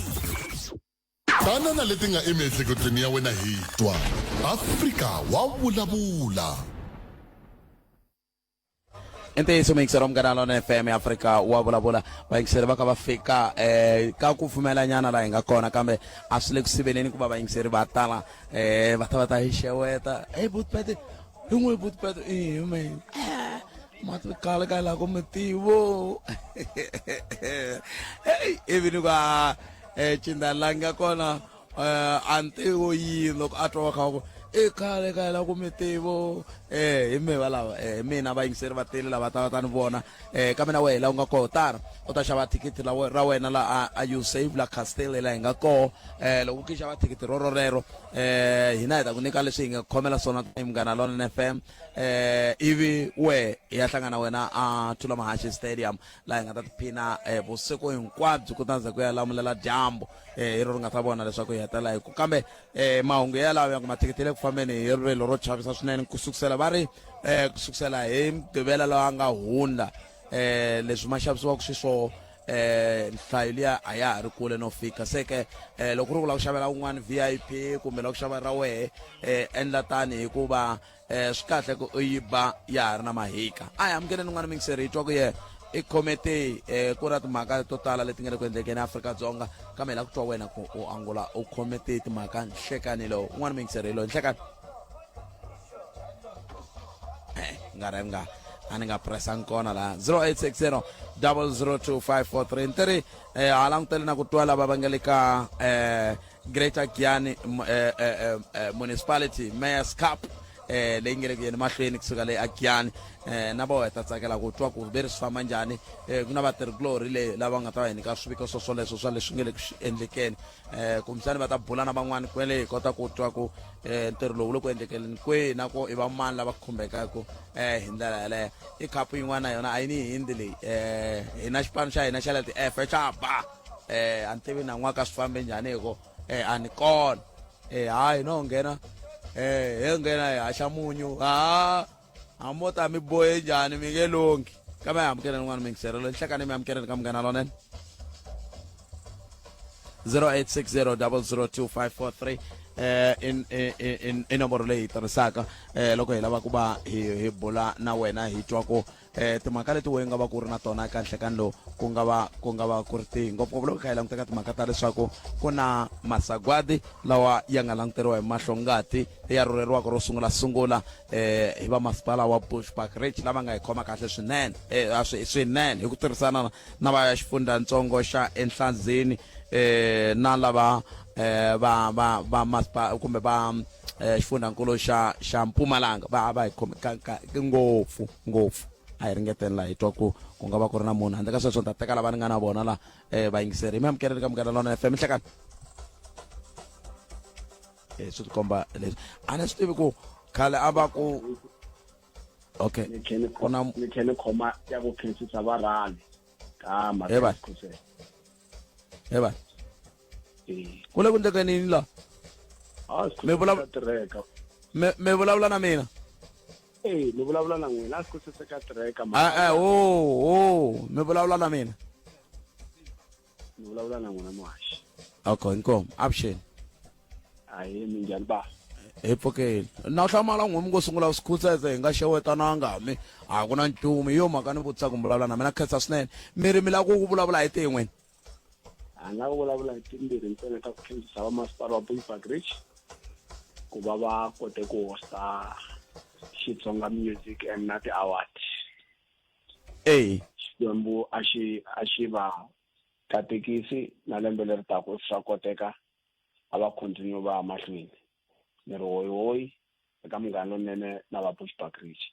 Tana na leti nga emiehleketweni ya wena hi twa. Afrika wa vulavula. I ntiyiso muyingiseri wa munghana lona fm ya afrika wa vulavula vayingiseri va ka va fika um ka ku pfumelanyana laha hi nga kona kambe a swi le ku siveleni ku va vayingiseri va tala um va ta va ta hi xeweta hey butpete hi n'wi butpete i me ma ti kala ka la ku mi tivo hey ivi ni ku a cinda la nga kona a ni tivi yini loko a twa va kha va ku i khale ka la ku mi tivo hi me va lava hi mina vayingiseri va tele lava ta va ta ni vona kambe na wehe la u nga koho tana u ta xava thikithi la ra wena la a a you save la Castel la hi nga koho loko u ki xava thikithi ro rorero hina hi ta ku nyika leswi hi nga khomela swona tanihi Munghana Lonene FM ivi we hi ya hlangana wena a Thulamahashe Stadium laha hi nga ta tiphina eh, vusiku hinkwabyo ku ta za ku ya lamulela dyambu eh, hi ro ri nga ta vona leswaku hi hetela hi ku kambe eh, mahungu yalawo ya ku mathikithi ya le ku fambeni hi rivilo ro chavisa swinene ku sukusela va ri eh, ku sukusela hi mugqivela lowu a nga hundza eh, leswi ma xavisiwaka xiswona eh nhlayo liya a ya ha ri kule no fika se ke eh loko ku ri ku lava ku xavela un'wana VIP kumbe lava ku xava ra wehe eh endla tani hikuva eh swi kahle ku u yi ba ya ha ri na mahika a hi amukeleni un'wana mingiseri hi twa ku ye i khomete eh ku ra timhaka to tala leti nga le ku endlekeni Afrika-Dzonga kambe hi lava ku twa wena ku u angula u khomete timhaka nhlekani lowu un'wana mingiseri hi loyi nhlekani eh nga ri nga a ni nga pressangi kona laha 0860 002543 ni ri eh ha langutele na ku twa lava va nga le ka eh Greater Giyani eh, eh, eh, Municipality Mayor's Cup eh leyi nge le ku yeni mahlweni kusuka le agiyani eh na voho hi ta tsakela ku twa ku ve ri swi famba njhani eh ku na vatirhikulorhi le lava nga ta va hi nyika swiviko swo swoleswo swa leswi nge le ku swi endlekeni eh kumbexani va ta bula na van'wani kwele hi kota ku twa ku eh ntirho lowu le ku endlekeleni kwihi na ku i va mani lava khumbekaka eh hi ndlela yaleyo i khapu yin'wana na yona a yi ni hindi leyi eh hina xipano xa hina xa le ti-f xa ba eh a ni tivi na n'waka swi fambe njhani hi ku eh a ni kona eh hayi no nghena eh he nghena hi haxa munyu ha a mo ta mi bohe njhani mi nge longhi kambe hi amukeleni n'wana mingiserelo nhlekani mi amukeleni ka munghana lonene 0860002543 eh in in i nomboro leyi tirhisaka eh loko hi lava ku va hi hi bula na wena hi twa ku eh timhaka leti we nga va ku ri na tona eka nhlekani lowu ku nga va ku nga va ku ri tihi ngopfungopfu loko kha hi languteka timhaka ta leswaku ku na masagwadi lawa ya nga languteriwa hi mahlongati ya rhurheriwaka ro sungula sungula eh hi va masipala wa Bushbuckridge lava nga hi khoma kahle swinene eh swinene hi ku tirhisana na va xifundzhantsongo xa Enhlanzeni eh na lava eh va va va masipala kumbe va eh, xifundzankulu xa xa Mpumalanga va va hi khome ka ka ngopfu ngopfu a hi ringeteni laha hi twa ku ku nga va ku ri na munhu handle ka sweswo ni ta teka lava ni nga na vona la eh, vayingiseri hi mi amukeleni ka Munghana Lonene FM nhlekani eh, swi tikomba leswi a ni swi tivi ku khale a va ku okay ni tlhe ni ku na ni tlhe ni khoma ya ku khensisa varhali ka He va. Makhosela he va ku le ku ndlekeni yini la Mi tirheka mi mi vulavula na mina eh ni vulavula na n'wina a swi ka tirheka eh eh o o mi vulavula na mina ni vulavula na n'wina muhaxi okay inkomu avuxeni ahi minjhani ba hi pfukile na hlamala n'we mi ngo sungula swikhutsetse hi nga xewetananga mi a ku na nchumu hi yo mhaka ni vutisa ku mi vulavula na mina khensa swinene mi ri mi lava ku vulavula hi tihi n'wina A nga vulavula hi timbirhi ntsena ta ku khensisa vamasipala wa Bushbuckridge ku va va kote ku hosta Xitsonga Music and na ti-award. Eya. Xikwembu a xi a xi va Katekisi na lembe leri taka if swa koteka a va continue va ya mahlweni. Ni ri hoyihoyi eka Munghana Lonene na va Bushbuckridge.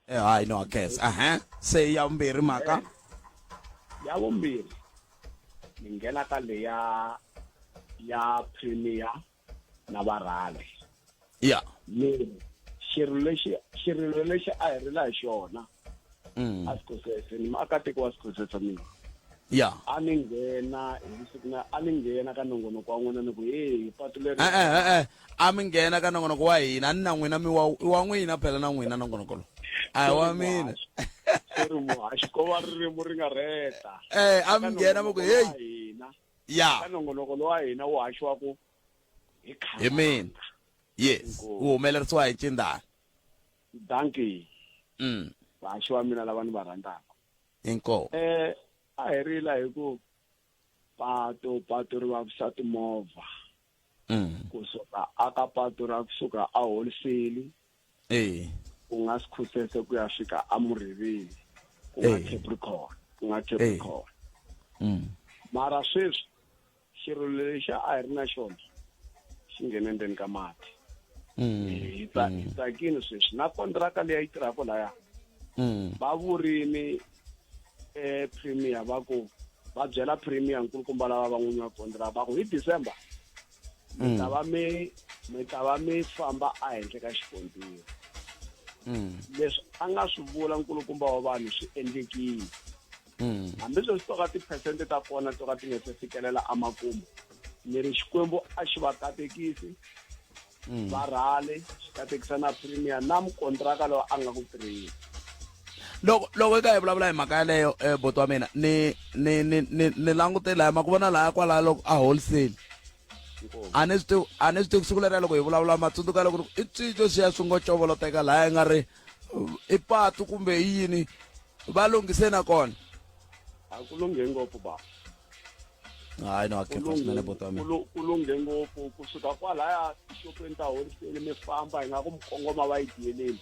Eh, hayi no khensa aha se ya vumbirhi mhaka Eh, ya vumbirhi ni nghena ka leya ya premier na varhali ya ni xirilo lexi xirilo lexi a hi rila hi xona a sikhosese ni muakatiko wa sikhosese mina ya a ni nghena hi vusiku na a ni nghena ka nongonoko wa n'wina ni ku heyi patu leri Eh, eh, eh, eh. a mi nghena ka nongonoko wa hina a ni na n'wina mi wa i wa n'wina phela na n'wina nongonoko lowu a hi wa mina sorry muhaxi ko va ririmi ri nga rheta Eh, a mi Ka nghena mi ku nongonoko lowa heyi hina ya ka nongonoko lowa hina wu haxiwaku hi hi mina yes wu humelerisiwa hi cindana danki vahaxi wa mina lava ni va rhandzaka inkomu eh a hi rila hi ku pato pato ri vavisa timovha kusuka aka pato ra kusuka a wholesale eh ku nga sikhusese ku ya fika a murivini ku nga Eh. Capricorn ku nga Capricorn mara sweswi xirilo lexi a hi ri na xona xi nghene ndzeni ka mati hi hi tsakini sweswi na kontraka leyi yi tirhaka laya va vurini eh premier va ku va byela premier nkulukumba lava va n'winyi wa kontraka va ku hi December mi ta va mi mi ta va mi famba ehenhla ka xikontiri leswi a nga swi vula nkulukumba wa vanhu swi endlekile hambi sweswi to ka tiphesente ta kona to ka ti nga se fikelela emakumu ni ri xikwembu a xi va katekisi va rhale xi katekisa na premier na mukontraka lowu a nga ku tirheni loko loko eka hi vulavula hi mhaka yaleyo eh, buti wa mina ni ni ni ni ni langute laya ma ku vona laya kwalaya loko a wholesale a ni swi tivi a ni swi tivi siku leriya loko hi vulavula matsundzuka loko i cinco swiya swi ngo covoloteka laya i nga ri i patu kumbe i yini va lunghise na kona a ku lunghe ngopfu ba hayi no akhefa swinene buti wa mina ku lunghe ngopfu kusuka kwalaya tixopeni ta wholesale mi famba hi nga ku mi kongoma va yi diyeleni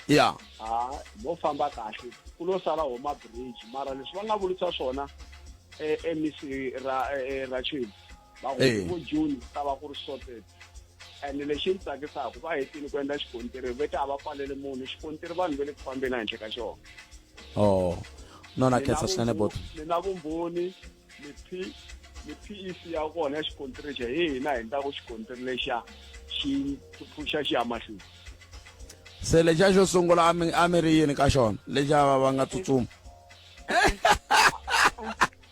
ya ha mo famba kahle ku lo sala homa bridge mara leswi va nga vurisa swona MEC ra ra Chini va ku vo June ta va ku ri sorted and lexi ni tsakisaka va hetile ku endla xikontiri ve ta va pfalele munhu xikontiri vanhu va le ku fambeni ehenhla ka xona oh no na khensa swinene bot ni na vumbhoni ni p ni PEC ya kona ya xikontiri xa hi hina hi endlaku xikontiri lexiya xi phuxa xi ya mahlweni se lexiya xo sungula a mi a mi ri yini ka xona lexiya va va nga tsutsuma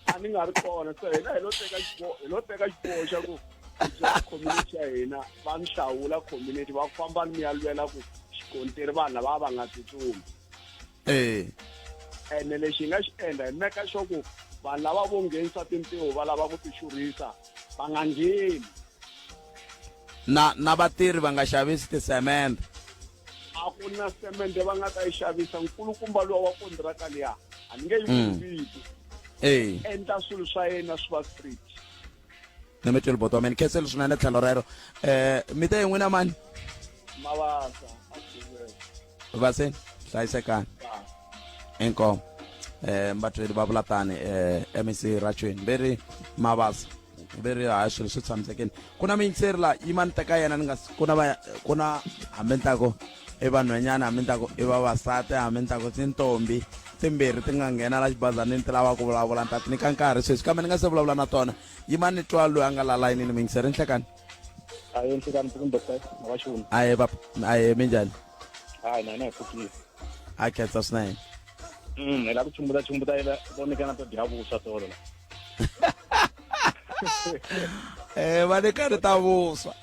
a ni nga ri kona so hina hi lo teka xiboho hi lo teka xiboho xa ku byela community ya hina va ni hlawula community va famba ni mi ya lwela ku xikontiri vanhu lava va nga tsutsumi eh ene lexi hi nga xi endla hi meka sure ku vanhu lava vo nghenisa tintiho va lava ku tixurhisa va nga ngheni na na vatirhi va nga xavisi tisemende a ku na semende va nga ta yi xavisa nkulukumba luwa wa kontiraka liya a ni nge yi viti eh endla swilo swa yena swi va street ni mi twile boto wa mina khenseli swinene tlhelo rero eh mi te yin'wina mani mavasa vaseni hlayisekani inkomo eh mbatweli va vula tani eh MEC Rachweni ve ri mavasa ve ri hayi swilo swi tshamisekile ku na muyingiseri la yima ni teka yena ni nga ku na va ku na hambi ni ta ku i vanhwanyana hambi ni ta ku i vavasati hambi ni ta ku tintombi timbirhi ti nga nghena la xibazanini ti lava ku vulavula ni ta ti nyika nkarhi sweswi kambe ni nga se vulavula na tona yima ni twa loyi a nga la layinini muyingiseri nhlekani Ayi nhlekani mfuku doctor wa xuna. Ayi va ayi minjhani? Hayi na hina hi pfukile. A khensa swinene. Hi la ku chumbuta chumbuta ila vonekana to dya vuswa tolo la. Eh va nyikani ta vuswa.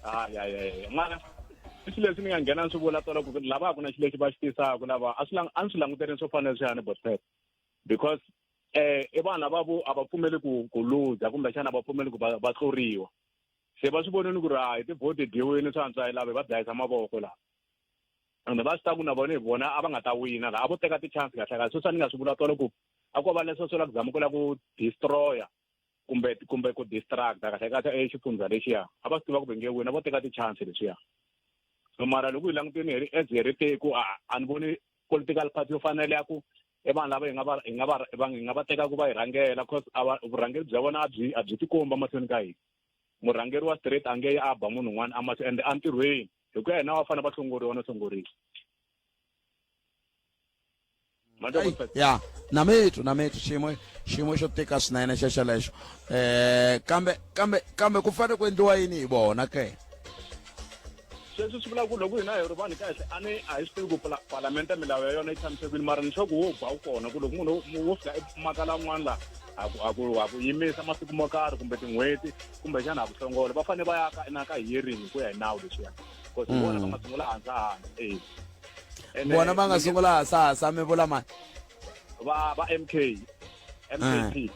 Hayi hayi hayi mara i swilo leswi ni nga nghena ni swi vula tolo ku lava a ku na xilo lexi va xi tisaka lava a swi a ni swi languterini swo fana leswiyani botpet because eh i vanhu lava vo a va pfumeli ku ku luza kumbexana a va pfumeli ku va va tluriwa se va swi vonile ku ri hayi tivhoti dyiwini swa antswa hi lava hi va dlayisa mavoko laha ende va swi ta ku na vona hi vona a va nga ta wina laha a vo teka ti-chance kahle kahle sweswi a ni nga swi vula tolo ku a ko va leswo swo la ku zama ku la ku destroyer kumbe kumbe ku distracta kahle kahle exifundza lexiya a va swi tiva ku va nge wina vo teka ti-chance leswiya so mara loko hi langutini hi ri as hi ri tiko a ni voni political party yo fanele ya ku I vanhu lava hi nga va hi nga va va hi nga va tekaka va hi rhangela cause a va vurhangeri bya vona a byi a byi tikomba mahlweni ka hina. Murhangeri wa straight a nge yi a ba munhu un'wana emahlweni ende entirhweni hi ku ya hina va fanele va hlongoriwa no hlongoriwa. Ya na mitwa na mitwa xiyimo xiyimo xo tika swinene xexelexo eh kambe kambe kambe ku fanele ku endliwa yini hi vona ke sweswi swi vula ku loko hina hi ri vanhu kahle a ni a hi swi tivi ku palamente milawu ya yona yi tshamise kwini mara ni sure ku wo ba wu kona ku loko munhu wo fika emakala un'wana la a ku a ku a ku yimisa masiku mo karhi kumbe tin'hweti kumbexana a ku hlongola va fanele va ya ka na ka hearing hi ku ya hi nawu leswiya because hi vona va nga sungula hansi hansi e Ene vona va nga sungula hasahasa mi vula mani va va MK MKP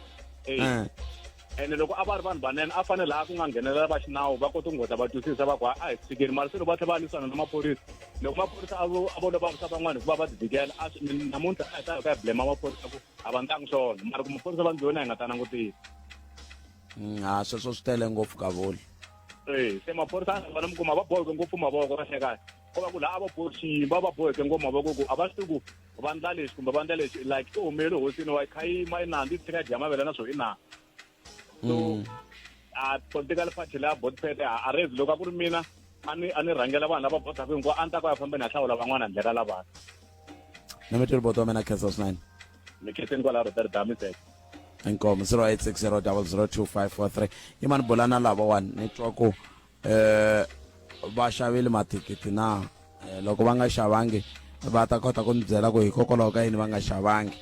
eh ene loko a va ri vanhu vanene a fanele laha ku nga nghenelela va xinawu va kota ku ngota va twisisa va ku a hi tshikeni mara se loko va tlhela va lwisana na maphorisa loko maphorisa a vo a vo lovavisa van'wana hikuva va ti vhikela a swi namuntlha a hi ta ka hi blame maphorisa ku a va ndlangi swona mara ku maphorisa va ndliwe na hi nga ta langutisa Ha sweswo swi tele ngopfu ka vuli e se maphorisa a nga vona mi kuma va boheke ngopfu mavoko kahle kahle ko va ku laha a va bohe xiyimba va boheke ngopfu mavoko ku a va swi tivi ku va ndla lexi kumbe va ndla lexi like i humele hosini wa kha yima i nandzi yi tshika dya mavele na swo i na so a political party leya botpet a rezi loko a ku ri mina a ni a ni rhangela vanhu lava vhotaka hinkwavo a ni ta ku ya fambeni a hlawula van'wana handle ka lavana na mi tweli boto wa mina khensa swinene mi khenseni kwalaho rotterdam iseke inkomo 0860002543 yimani bula na lavawani ni twa ku eh va xavile mathikithi na eh, loko va nga xavangi va ta kota ku ni byela ku hikokwalaho ka yini va nga xavangi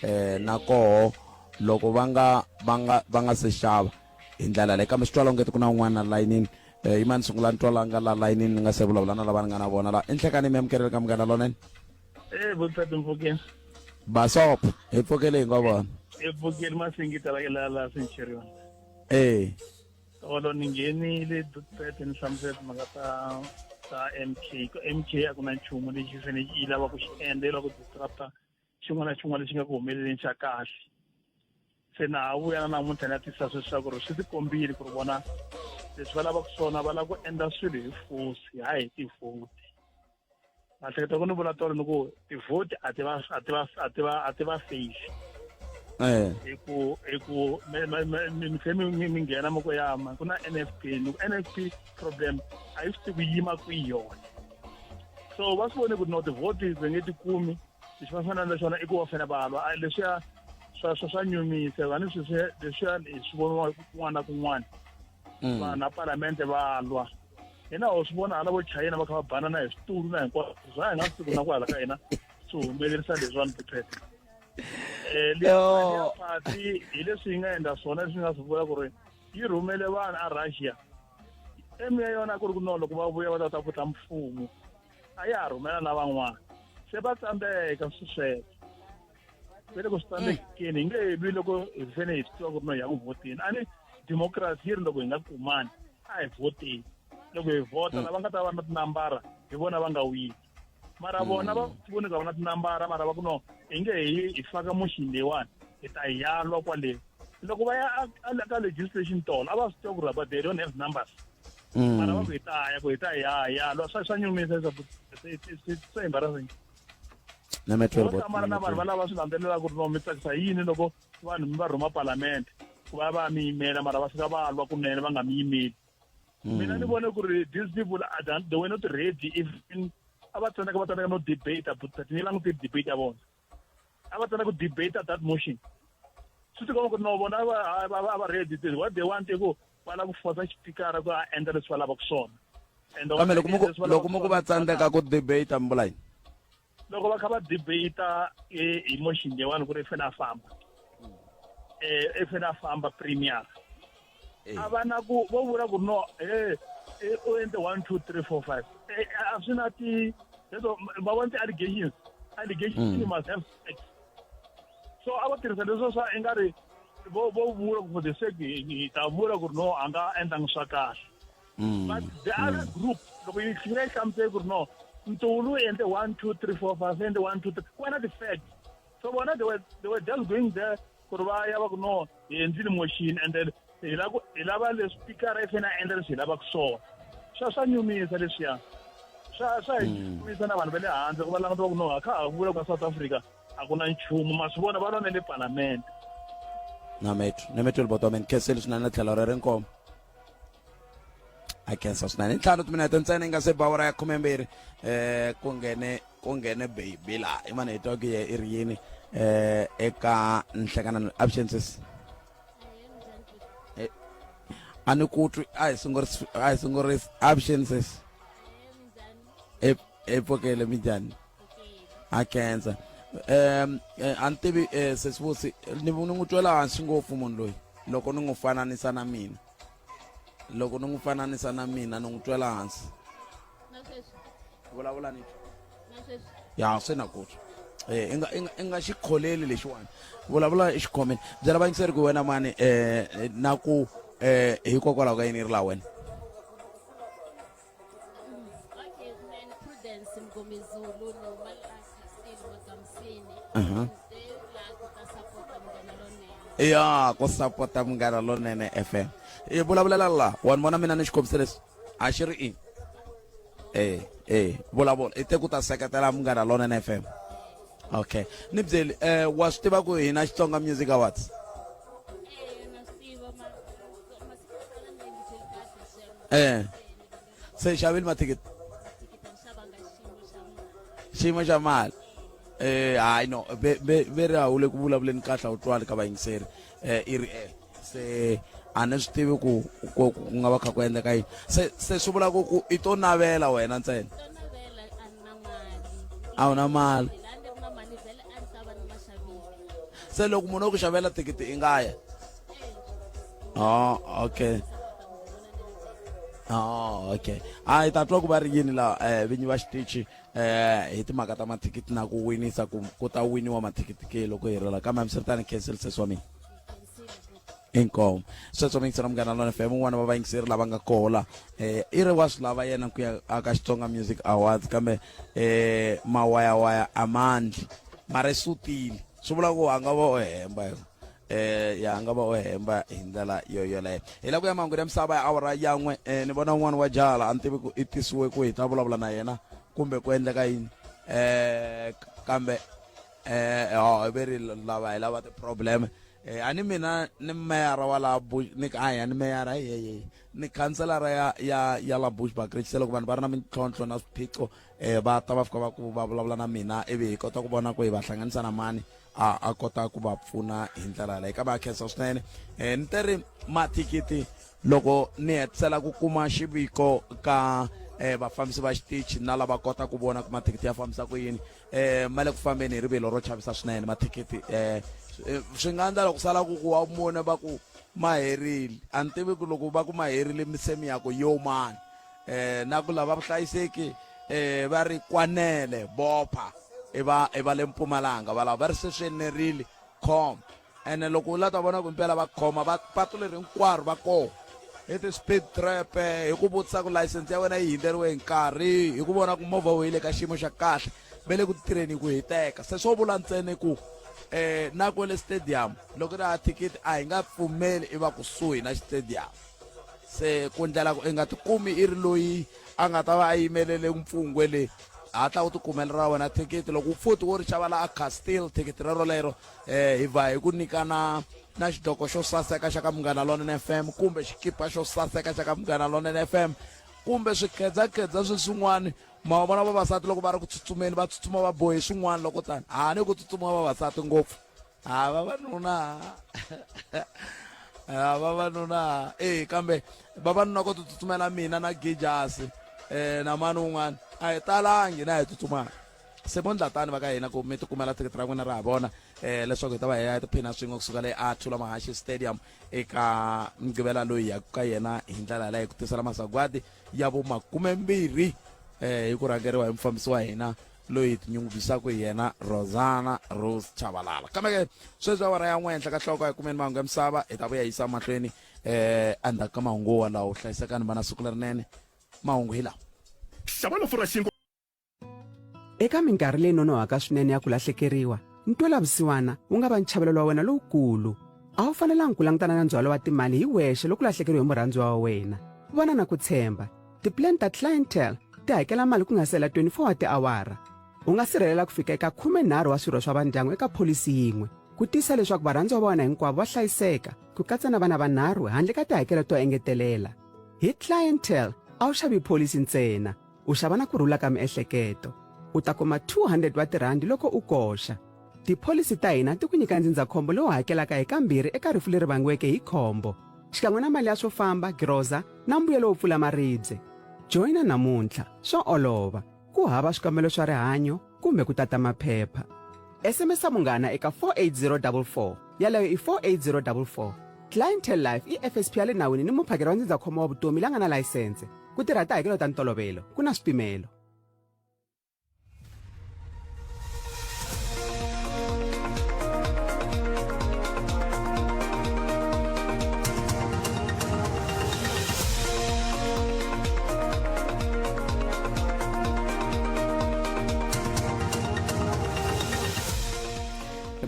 eh na koho loko va nga va nga va nga se xava hi ndlela leyi kambe swi twala ongeti ku na un'wana layinini eh yimani sungula ni twala nga la layinini ni nga se vulavula na lava ni nga na vona la i nhlekani mi amukeleli ka munghana lonene Eh, botsati mpfukeni. Basop, hi pfukele hi nga vona. Hi pfukeli masingita la la la Centurion. Eh. Tolo ni nghenile Duterte ni hlamusela timhaka ta ta MK. Ku MK a ku na nchumu lexi fanele yi lava ku xi endla yi lava ku disrupta xin'wana na xin'wana lexi nga ku humeleleni xa kahle. Se na ha vuya na namuntlha ni ya tisa sweswi ku ri swi tikombile ku ri vona leswi va lavaka swona va lava ku endla swilo hi force hayi hi tivhoti. Na hleketa ku ni vula tolo ni ku tivhoti a ti va a ti va a ti va a ti va face. Eh. Hi ku hi ku mi tlhe mi mi nghena mi ku ya ma ku na NFP ni ku NFP problem a yi swi tivi ku yima kwihi yona. So va swi vone ku no tivhoti va nge ti kumi lexi va fanele xona i ku va fanele va lwa leswiya swa swa swa nyumisa va ni sweswi leswiya swi voniwa kun'wana na kun'wana. Vanhu a palamende va lwa hina ho swi vona hala vo chayina va kha va banana hi switulu na hinkwaswo swa hi nga swi tivi na ku hala ka hina swi humelerisa leswiwani tiphete um liya party hi leswi yi nga endla swona leswi nga swi vula ku ri yi rhumele vanhu a Russia emu ya yona a ku ri ku no loko va vuya va ta ta vutla mfumo a ya ha rhumela na van'wana se va tsandzeka swi sweswo ve le ku swi tsandzekeni hi nge lwi loko hi fanele hi swi tiva ku ri no hi ya ku vhoteni a ni democracy yi ri loko hi nga kumani a hi vhoteni loko hi vhota lava nga ta va na tinambara hi vona va nga wini mara vona va voni ka vona tinambara mara va ku no hi nge hi hi faka motion leyiwani hi ta yalwa kwale loko va ya ka legislation tolo a va swi tiva ku ri but they don't have numbers mara va ku hi ta ya ku hi ta ya yalwa swa swa nyumisa it's so embarrassing na metro vo hlamala na vanhu va lava swi landzelelaka ku ri no mi tsakisa yini loko vanhu mi va rhuma palamende ku va va mi yimela mara va fika va lwa kunene va nga mi yimeli mina ni vone ku ri these people are done, they were not ready even a va tsandzeka va tsandzeka no debate but ni langute debate ya vona a va tsandzeka ku debate that motion swi tikomba ku ri no vona a va a va ready what they want i ku va lava ku fosa xipikara ku a endla leswi va lavaka swona and kambe loko mi ku loko mi ku va tsandzeka ku debate mi vula yini loko va kha va debate hi motion leyiwani ku ri i fanele a famba i fanele a famba premier a va na ku vo vula ku no e u endle 1 2 3 4 5 a swi na ti leswo va vona ti-allegations allegations you must have facts so a va tirhisa leswo swa i nga ri vo vo vula ku for the sake hi ta vula ku ri no a nga endlangi swa kahle but the other group loko yi tlhela yi hlamusele ku ri no Ntulu u endle 1 2 3 4 5 endle 1 2 3 ku va na ti-facts so vona they were, they were just going there ku ri va ya va ku no hi endlile motion and then hi lava hi lava leswi spikara i fanele a endla leswi hi lavaka swona swa swa nyumisa leswiya swa swa hi nyumisa na vanhu va le handle ku va languta va ku no ha kha ha vula ku ka South Africa A ku na nchumu ma swi vona va lwa na le palamende. Na metro na metro boto men khenseli swinene tlhelo rero inkomo a khensa swinene ntlhanu timinete ntsena yi nga se ba awara ya khumembirhi eh ku nghene ku nghene baby la i mani hi twa ku ye i ri yini eh eka nhlekana absences eh, a ni ku twi a hi sunguri a hi sunguri absences e e pfukele minjhani a khensa um a ni tivi um sesivusi ni ni n'wi twela hansi ngopfu munhu loyi loko ni n'wi fananisa na mina loko ni n'wi fananisa na mina ni n'wi twela hansi vulavula ni ya swi na ku twa eh i nga i nga i nga xi kholeli lexiwani vulavula i xikhomeni byela vayingiseri ku wena mani eh na ku eh hikokwalaho ka yini ri laha wena Okay, mina Prudence Mngomezulu ni huma la Castile Magamsini. Ndzi la ku ta sapota munghana lonene. Ya ku sapota munghana lonene FM. I vulavulela la wa ni vona mina ni xikombiso leswi a xi ri i eh eh vulavula i te ku ta seketela munghana lonene FM. Okay ni byeli eh wa swi tiva ku hina Xitsonga Music Awards. Eh, na swi tiva ma masiku yo tala ni yingiseli kahle sweswo. Eh se xavile mathikithi xiyimo xa mali eh hayi no ve ve ve ri a wu le ku vulavuleni kahle a wu twali ka vayingiseri eh i ri eh se a ni swi tivi ku ku ku nga va kha ku endleka yini se se swi vula ku ku i to navela wena ntsena a wu na mali se loko munhu o ku xavela thikithi i nga ya oh okay Oh, okay a hi ta twa ku va ri yini la eh, vinyi va xitichi eh, hi timhaka ta mathikithi na ku winisa ku ku ta winiwa mathikithi ke loko hi rila kambe hambiswiritano cancel sesi wa mina inkomo sweswo miyingiseri munghana lona fm un'wana wa vayingiseri lava nga kola eh i ri wa swi lava yena ku ya aka Xitsonga Music Awards kambe eh mawayawaya amandli mara i sutile swi vula ku a nga va o hemba eh ya nga va o hemba hi ndlela yo yoleyo hi la ku ya mahungu ya misava ya awara ya n'we eh, ni vona un'wana wa jala a ni tivi ku i tisiwe ku hi ta vulavula na yena kumbe ku endleka yini eh kambe eh ho ve ri lava hi lava ti-problem eh a ni mina ni meyara wa la ni a ya ni meyara ye ni khanselara ya ya ya la Bushbuckridge se loko vanhu va ri na mintlhontlho na swiphiqo eh va ta va fika va ku va vulavula na mina ivi hi kota ku vona ku hi va hlanganisa na mani a a kota ku va pfuna hi ndlela yaleyo kambe a khensa swinene um ni te ri mathikithi loko ni hetisela ku kuma xiviko ka um vafambisi va xitichi na lava kota ku vona ku mathikithi ya fambisa ku yini um ma le ku fambeni hi rivilo ro chavisa swinene mathikithi um swi nga endla loko sala ku ku wa mune va ku ma herile a ni tivi ku loko va ku ma herile se mi ya ku yo mani um na ku lava vuhlayiseki eh va ri kwanele bopha i va i va le Mpumalanga va lava va ri se swi enerile khoma ene loko u la ta vona ku impela va khoma va patu leri hinkwaro va koho hi ti-speed trap hi ku vutisa ku license ya wena yi hundzeriwe hi nkarhi hi ku vona ku movha wu yi le ka xiyimo xa kahle ve le ku tirheni ku hiteka se swo vula ntsena ku eh na kwele stadium loko ri ha thikithi a hi nga pfumeli i va kusuhi na xitediyamu se ku ndlela ku i nga tikumi i ri loyi a nga ta va a yimelele mpfungwe le hatla u tikumela ra wena thikithi loko futhi wo ri xava la a Castile thikithi rero lero eh hi va hi ku nyika na na xidloko xo saseka xa ka Munghana Lonene FM kumbe xikipa xo saseka xa ka Munghana Lonene FM kumbe swikhedzakhedza sweswin'wana ma vona vavasati loko va ri ku tsutsumeni va tsutsuma va bohe swin'wana loko tani ha ni ku tsutsuma vavasati ngopfu ha vavanuna ha vavanuna e kambe vavanuna ko titsutsumela mina na gijasi um na mani un'wana a hi talangi na hi tsutsumaka se vo ndlatani va ka hina ku mi tikumela thikithi ra n'wina ra ha vona um leswaku hi ta va hi ya tiphina swin'we kusuka le a Thula Mahaxi Stadium eka mugqivela loyi ya ka yena hi ndlela yaleyo ku tisela masagwadi ya vo makumembirhi um hi ku rhangeriwa hi mufambisi wa hina loyi hi tinyungubyisaka hi yena Rosana Rose Chabalala kambe ke sweswi awara ya n'we henhla ka nhloko hi kumeni mahungu ya misava hi ta vuya yisa mahlweni eh endzhaku ka mahungu walawo hlayisekani va na siku lerinene mahungu hi lawa xava lofu ra xinkwa Eka minkarhi leyi nonohaka swinene ya ku lahlekeriwa, ntwela-vusiwana wu nga va nchavelelo wa wena lowukulu. A wu fanelanga ku langutana na ndzhwalo wa timali hi wexe loko u lahlekeriwe hi murhandziwa wa wena. Vona na ku tshemba, tipulani ta Clientele ti hakela mali ku nga si hela 24 wa tiawara. U nga sirhelela ku fika eka 13 wa swirho swa vandyangu eka pholisi yin'we, ku tiyisisa leswaku varhandziwa va wena hinkwavo va hlayiseka, ku katsa na vana vanharhu handle ka tihakelo to engetelela. Hi Clientele, a wu xavi pholisi ntsena, u xava na ku rhula ka miehleketo. U ta kuma 200 wa tirhandi loko u koxa. Tipholisi ta hina ti ku nyika ndzindzakhombo lowu hakelaka hi kambirhi eka rifu leri vangiweke hi khombo, xikan'we na mali ya swo famba, giroza na mbuyelo wo pfula maribye. Joyina namuntlha, swa olova, ku hava swikambelo swa rihanyo kumbe ku tata maphepha. SMS munghana eka 48044, yaleyo i 48044. Clientele Life i FSP ya le nawini ni muphakeri wa ndzindzakhombo wa vutomi la nga na layisense. Ku tirha tihakelo ta ntolovelo, ku na swipimelo.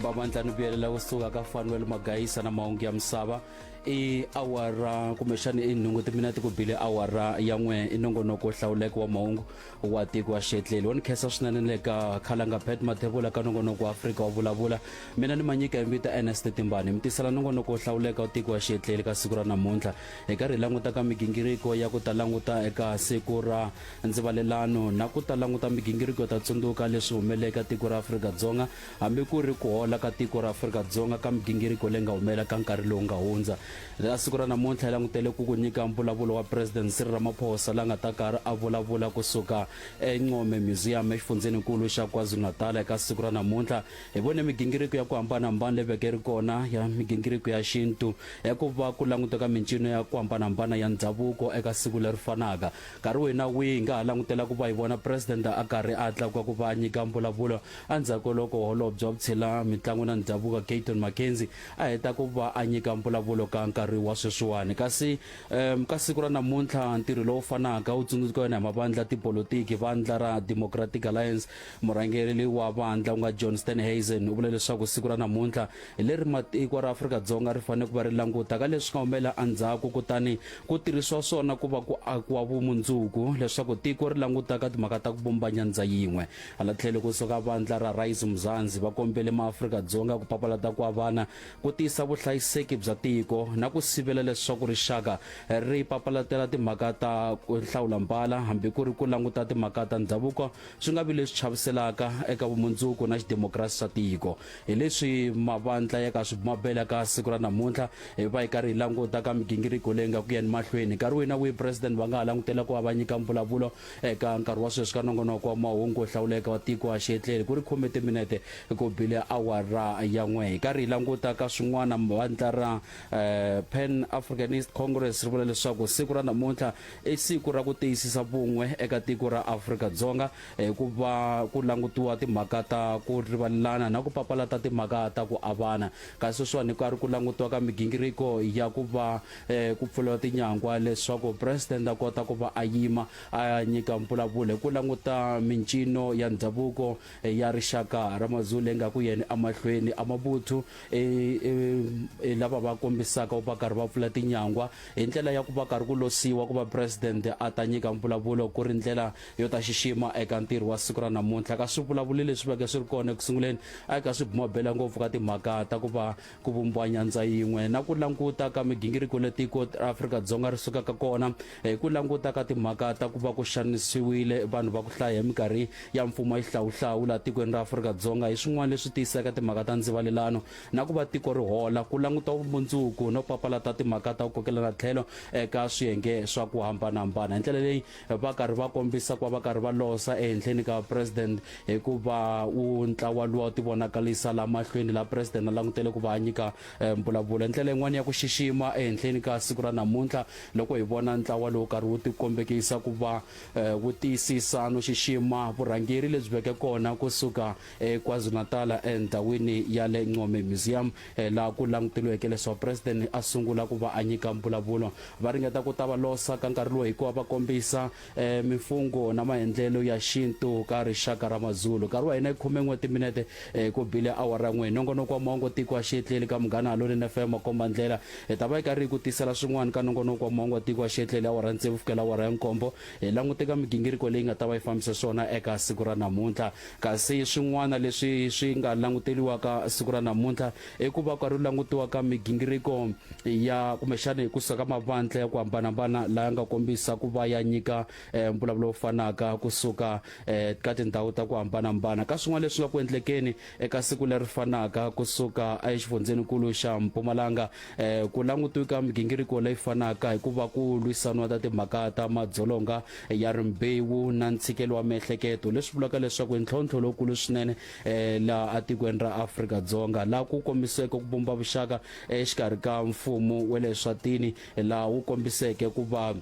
Bavandla ni vuyelela kusuka ka Fanuel Magayisa na mahungu ya misava i awara kumbexani i nhungu timinete ku bile awara ya n'we i nongonoko wo hlawuleka wa mahungu wa tiko wa xetleli wo ni khensa swinene ni le ka khalanga pet mathebula ka nongonoko wa afrika wa vulavula mina ni manyika hi mbita ernest timbani mi tisela nongonoko wo hlawuleka wa tiko wa xetleli ka siku ra namuntlha hi karhi hi languta ka migingiriko ya ku ta languta eka siku ra ndzivalelano na ku ta languta migingiriko yo ta tsundzuka leswi humeleke tiko ra Afrika-Dzonga hambi ku ri ku hola ka tiko ra Afrika-Dzonga ka migingiriko leyi nga humelela ka nkarhi lowu nga hundza. Ra siku ra namuntlha hi langutele ku ku nyika mbulavulo wa President Cyril Ramaphosa la nga ta karhi a vulavula ku suka eNcome Museum exifundzheninkulu xa KwaZulu-Natal eka siku ra namuntlha. Hi vone migingiriko ya ku hambana-hambana leyi veke yi ri kona ya migingiriko ya xintu ya ku va ku languteka mincino ya ku hambana-hambana ya ndhavuko eka siku leri fanaka. Nkarhi wihi na wihi hi nga ha langutela ku va hi vona President a karhi a tlakuka ku va a nyika mbulavulo endzhaku loko Holobye wa Vutshila, Mitlangu na Ndhavuko Gayton McKenzie a heta ku va a nyika mbulavulo ka nkarhi wa sweswiwani. Kasi ka siku ra namuntlha ntirho lowu fanaka wu tsundzukiwa na hi mavandla ya tipolotiki. Vandla ra Democratic Alliance, murhangeri wa vandla ku nga John Steenhuisen u vule leswaku siku ra namuntlha hi leri matiko ra Afrika-Dzonga ri fanele ku va ri languta ka leswi nga humelela endzhaku kutani ku tirhisiwa swona ku va ku akiwa vumundzuku leswaku tiko ri languta ka timhaka ta ku vumba nyandza yin'we. Hala tlhelo ku suka vandla ra Rise Mzansi va kombele maAfrika-Dzonga ku papalata ku avana, ku tiyisa vuhlayiseki bya tiko na ku sivela leswaku rixaka ri papalatela timhaka ta ku hlawula mbala hambi ku ri ku languta timhaka ta ndhavuko swi nga vi leswi chaviselaka eka vumundzuku na xidemokirasi xa tiko. Hi leswi mavandla ya ka swibumabela ka siku ra namuntlha hi va hi karhi hi languta ka migingiriko leyi nga ku yeni mahlweni. Nkarhi wihi na wihi President va nga ha langutela ku va va nyika mbulavulo eka nkarhi wa sweswi ka nongonoko wa mahungu wo hlawuleka wa tiko a xietleli ku ri khume timinete ku bile awara ya n'we. Hi karhi hi languta ka swin'wana vandla ra Pan Africanist Congress ri vula leswaku siku ra namuntlha i siku ra ku tiyisisa vun'we eka tiko ra Afrika-Dzonga hi ku va ku langutiwa timhaka ta ku rivalelana na ku papalata timhaka ta ku avana. Kasi sweswiwani hi karhi ku langutiwa ka migingiriko ya ku va ku pfuriwa tinyangwa leswaku President a kota ku va a yima a nyika mbulavulo hi ku languta mincino ya ndhavuko ya rixaka ra Mazulu leyi nga ku yeni emahlweni. Amabuthu i lava va kombisaka va karhi va pfula tinyangwa hi ndlela ya ku va karhi ku losiwa ku va President a ta nyika mbulavulo ku ri ndlela yo ta xixima eka ntirho wa siku ra namuntlha. Ka swivulavuli leswi veke swi ri kona eku sunguleni a ka swi bumabela ngopfu ka timhaka ta ku va ku vumbiwa nyandza yin'we na ku languta ka migingiriko leyi tiko ra Afrika-Dzonga ri sukaka kona hi ku languta ka timhaka ta ku va ku xanisiwile vanhu va ku hlaya hi minkarhi ya mfumo wa xihlawuhlawu laha tikweni ra Afrika-Dzonga hi swin'wana leswi tiyisaka timhaka ta ndzivalelano na ku va tiko ri hola ku languta vumundzuku no papalata timhaka ta ku kokelana tlhelo eka swiyenge swa ku hambanahambana. Hi ndlela leyi va karhi va kombisa ku va va karhi va losa ehenhleni ka president hikuva wu ntlawa luwa wu tivonakalisa la mahlweni la president a langutele ku va a nyika mbulavulo. Hi ndlela yin'wana ya ku xixima ehenhleni ka siku ra namuntlha loko hi vona ntlawa lowu karhi wu tikombekisa ku va wu tiyisisa no xixima vurhangeri lebyi veke kona ku suka eKwaZulu-Natal endhawini ya le Ncome Museum laha ku languteriweke leswaku president president a sungula ku va a nyika mbulavulo. Va ringeta ku ta va losa ka nkarhi lowu hikuva va kombisa mimfungho na maendlelo ya xintu ka rixaka ra Mazulu. Nkarhi wa hina i khumen'we timinete ku bile awara n'we. Nongonoko wa Mongo Tiko a xi etleli ka Munghana Lonene FM makomba ndlela. Hi ta va hi karhi hi ku tisela swin'wana ka nongonoko wa Mongo Tiko a xi etleli awara ya tsevu fikela awara ya nkombo. Hi langute ka migingiriko leyi nga ta va yi fambise swona eka siku ra namuntlha. Kasi swin'wana leswi swi nga languteliwaka siku ra namuntlha i ku va karhi langutiwa ka migingiriko ya kumbexana ku suka ka mavandla ya ku hambanahambana laya nga kombisa ku va ya nyika mbulavulo lowu fanaka ku suka ka tindhawu ta ku hambanahambana. Ka swin'wana leswi nga ku endlekeni eka siku leri fanaka ku suka exifundzhenikulu xa Mpumalanga ku langutiwe ka migingiriko leyi fanaka hikuva ku lwisaniwa ta timhaka ta madzolonga ya rimbewu na ntshikelo wa miehleketo, leswi vulaka leswaku i ntlhontlho lowukulu swinene laha etikweni ra Afrika-Dzonga, laha ku kombiseke ku vumba vuxaka exikarhi ka mfumo wa le Eswatini laha wu kombiseke ku va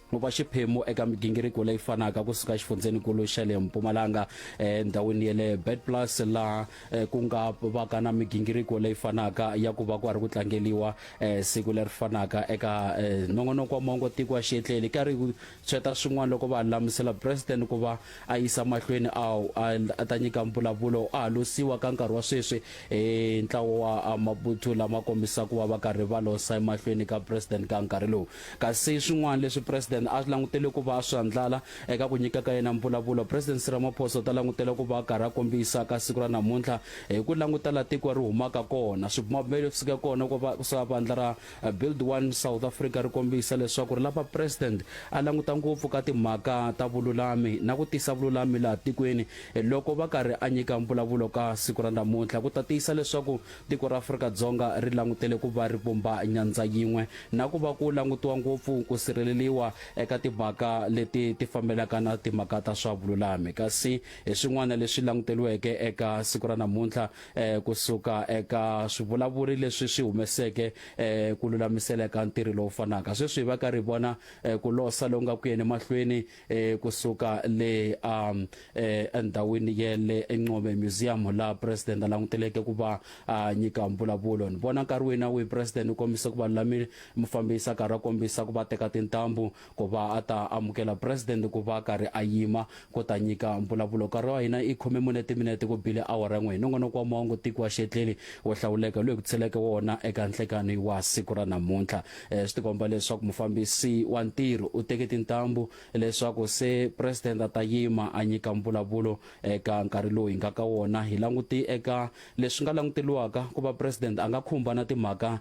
wu va xiphemu eka migingiriko leyi fanaka ku suka exifundzhenikulu xa le Mpumalanga endhawini ya le Badplaas laha ku nga vaka na migingiriko leyi fanaka ya ku va ku ri ku tlangeliwa siku leri fanaka eka nongonoko wa mongo tiko wa xietleli karhi ku tshweta swin'wana loko va lulamisela president ku va a yisa mahlweni a ta nyika mbulavulo a ha losiwa ka nkarhi wa sweswi hi ntlawa wa mabuthu lama kombisa ku va va karhi va losa emahlweni ka president ka nkarhi lowu. Kasi swin'wana leswi president a langutele ku va a swi andlala eka ku nyika ka yena mbulavulo, President Cyril Ramaphosa u ta langutela ku va a karhi a kombisa ka siku ra namuntlha hi ku languta la tiko ri humaka kona. Swibumabumelo leswi sukeke kona ku va swa vandla ra Build One South Africa ri kombisa leswaku ri lava President a languta ngopfu ka timhaka ta vululami na ku tisa vululami laha tikweni loko va karhi a nyika mbulavulo ka siku ra namuntlha ku ta tiyisa leswaku tiko ra Afrika-Dzonga ri langutele ku va ri vumba nyandza yin'we na ku va ku langutiwa ngopfu ku sirheleriwa eka timhaka leti ti fambelaka na timhaka ta swa vululami. Kasi hi swin'wana leswi languteriweke eka siku ra namuntlha ku suka eka swivulavuri leswi swi humeseke ku lulamisela eka ntirho lowu fanaka. Sweswi hi va karhi hi vona ku losa loku nga ku yeni emahlweni ku suka le endhawini ya le eNcome Museum laha president a languteleke ku va a nyika mbulavulo. Ni vona nkarhi wihi na wihi president u kombise ku va lulamile, mufambisi a karhi a kombisa ku va teka tintambu ku va a ta amukela president ku va a karhi a yima ku ta nyika mbulavulo. Nkarhi wa hina i 14 timinete ku bile awara n'we. Nongonoko wa mahungu tiko wa xietleli wo hlawuleka loyi ku tsheleke wona eka nhlekani wa siku ra namuntlha. Swi tikomba leswaku mufambisi wa ntirho u teke tintambu leswaku se president a ta yima a nyika mbulavulo eka nkarhi lowu hi nga ka wona. Hi languti eka leswi nga languteliwaka ku va president a nga khumba na timhaka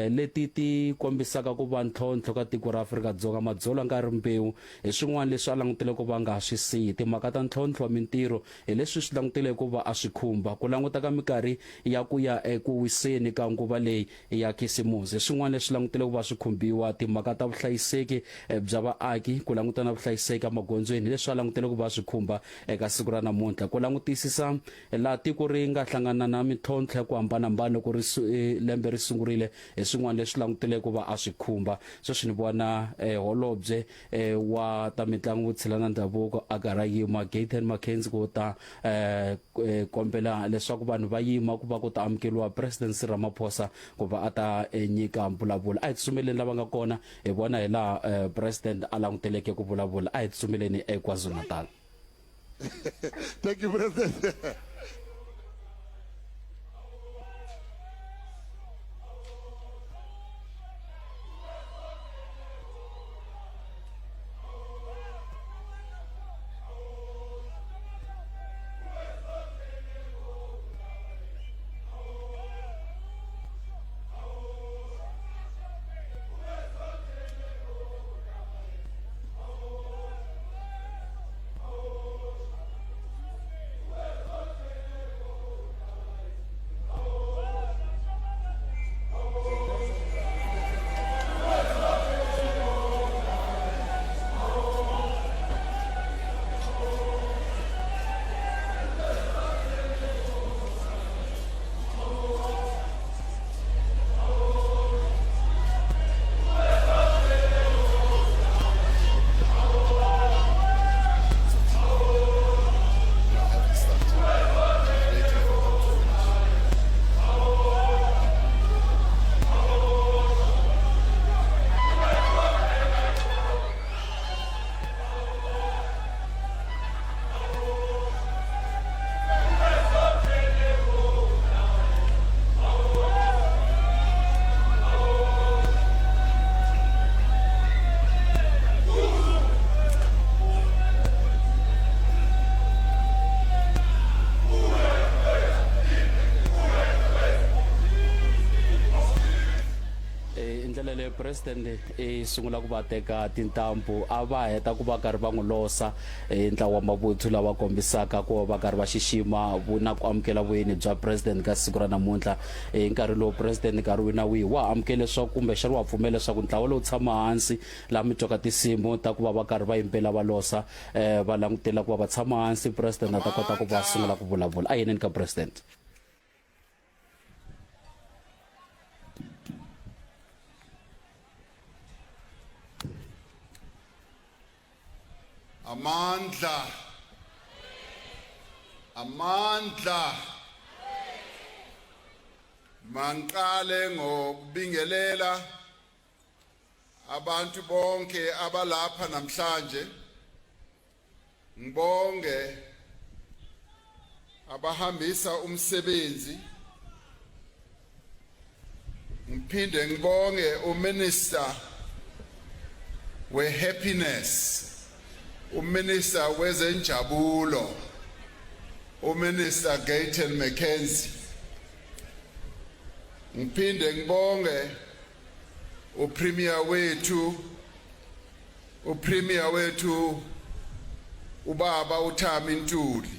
leti ti kombisaka ku va ntlhontlho ka tiko ra Afrika-Dzonga, madzolonga ya rimbewu hi swin'wana leswi a langutele ku va nga swi siyi. Timhaka ta ntlhontlho wa mintirho hi leswi swi langutele ku va a swi khumba. Ku languta ka minkarhi ya ku ya eku wiseni ka nguva leyi ya Khisimusi hi swin'wana leswi langutele ku va swi khumbiwa. Timhaka ta vuhlayiseki bya vaaki, ku languta na vuhlayiseki emagondzweni hi leswi a langutele ku va swi khumba eka siku ra namuntlha. Ku langutisisa laha tiko ri nga hlangana na mintlhontlho ya ku hambanahambana loko ri lembe ri sungurile hi swin'wana leswi langutele ku va a swi khumba. Sweswi ni vona holobye wa ta mitlangu, vutshila na ndhavuko a karhi a yima, Gayton McKenzie, ku ta kombela leswaku vanhu va yima ku va ku ta amukeriwa President Cyril Ramaphosa ku va a ta nyika mbulavulo. A hi tsutsumeleni lava nga kona hi vona hi laha President a languteleke ku vulavula. A hi tsutsumeleni eKwaZulu-Natal. Thank you, President. President i sungula ku va teka tintambu a va heta ku va karhi va n'wi losa hi ntlawa wa mavuthu lawa kombisaka ku va karhi va xixima na ku amukela vuyeni bya president ka siku ra namuntlha. Hi nkarhi lowu president nkarhi wihi na wihi wa amukela leswaku kumbexana wa pfumela leswaku ntlawa lowu tshama hansi laha mi twaka tinsimu ta ku va va karhi va yimbelela va losa va langutela ku va va tshama hansi president a ta kota ku va sungula ku vulavula. A yeneni ka president. Amandla. Amandla. Mangiqale ngokubingelela abantu bonke abalapha namhlanje. Ngibonge abahambisa umsebenzi. Ngiphinde ngibonge uMinister weHappiness, uMinister wezenjabulo, uMinister Gayton McKenzie. Ngiphinde ngibonge uPremier wethu uPremier wethu ubaba uThami Ntuli.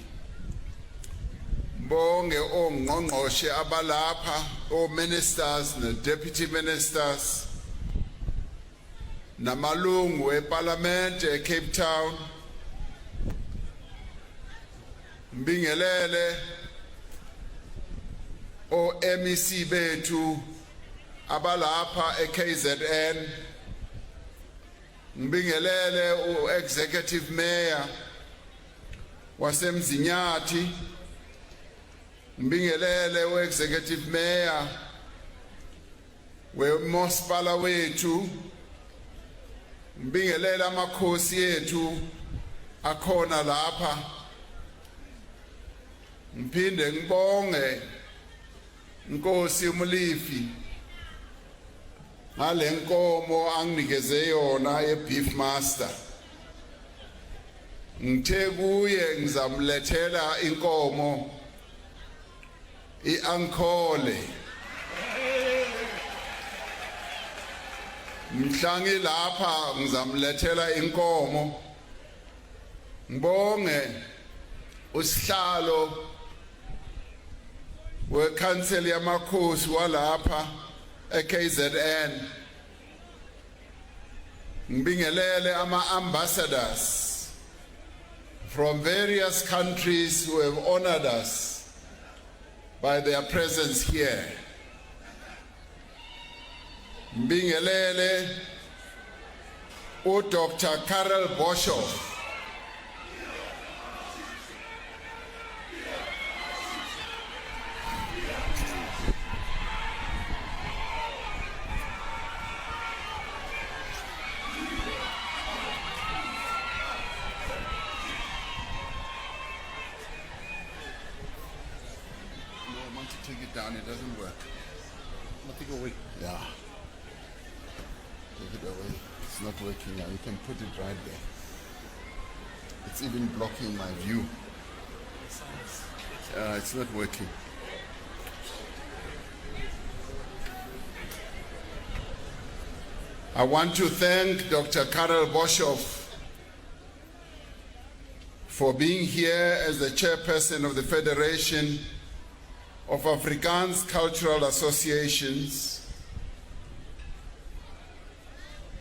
Bonke ongqongqoshe abalapha, o-ministers ne-deputy ministers, namalungu eParliament eCape Town. Ngibingelele o-MEC bethu abalapha eKZN. Ngibingelele u-executive mayor waseMzinyathi. Ngibingelele u-executive mayor wemasipala wethu. Ngibingelele amakhosi ethu akhona lapha. Ngiphinde ngibonge Nkosi uMlifi ngale nkomo anginikeze yona ye-Beef Master. Ngithe kuye ngizamlethela inkomo i-Ankole. Mhla ngilapha ngizamlethela inkomo. Ngibonge usihlalo wekhanseli yamakhosi walapha eKZN. Ngibingelele ama-ambassadors from various countries who have honored us by their presence here. Ngibingelele uDr Karel Boshoff, No, I want to take it down. It doesn't work. Take it away. Yeah. Take it away. It's not working now. You can put it right there. It's even blocking my view. It's not working. I want to thank Dr. Karel Boshoff for being here as the chairperson of the Federation of Afrikaans Cultural Associations.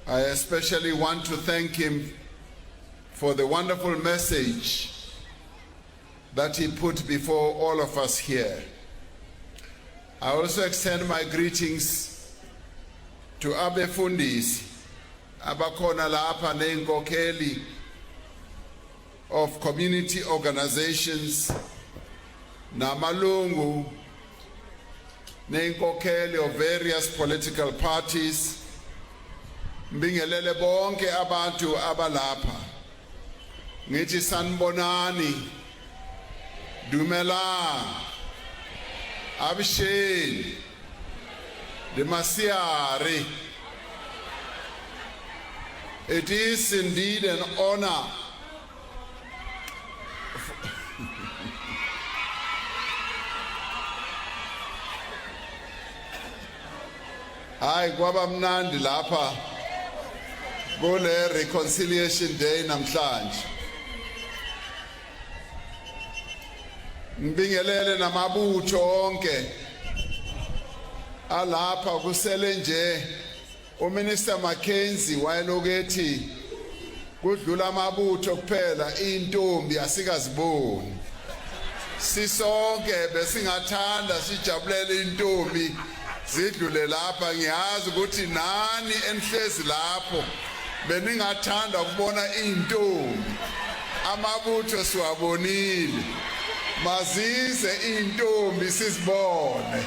I especially want to thank him for the wonderful message that he put before all of us here. I also extend my greetings to abefundisi abakhona lapha ney'nkokheli of community organizations namalungu ney'nkokheli of various political parties. Ngibingelele bonke abantu abalapha. Ngithi sanibonani, dumelang, avuxeni, dimasiari. It is indeed an honor Hayi kwaba mnandi lapha kule reconciliation day namhlanje. Ngibingelele namabutho onke alapha kusele nje uMinister Mackenzie wayeloku ethi kudlula amabutho kuphela intombi asikaziboni. Sisonke besingathanda sijabulele intombi zidlule lapha. Ngiyazi ukuthi nani enihlezi lapho beningathanda ukubona intombi. Amabutho siwabonile, mazize intombi sizibone.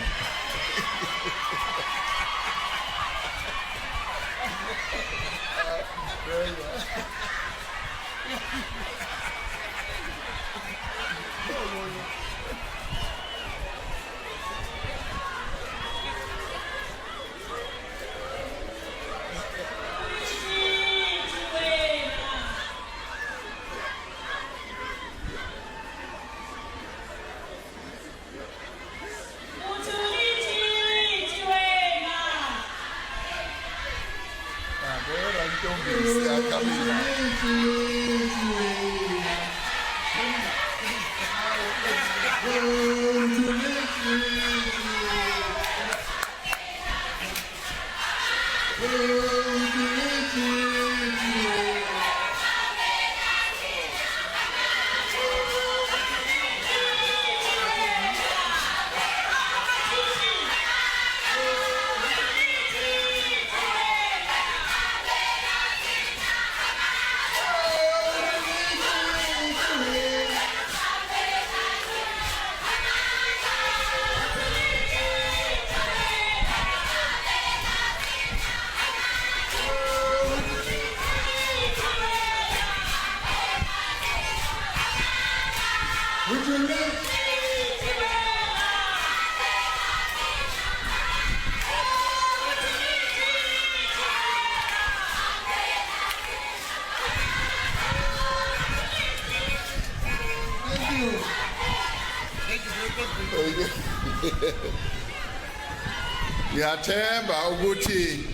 Ngiyathemba ukuthi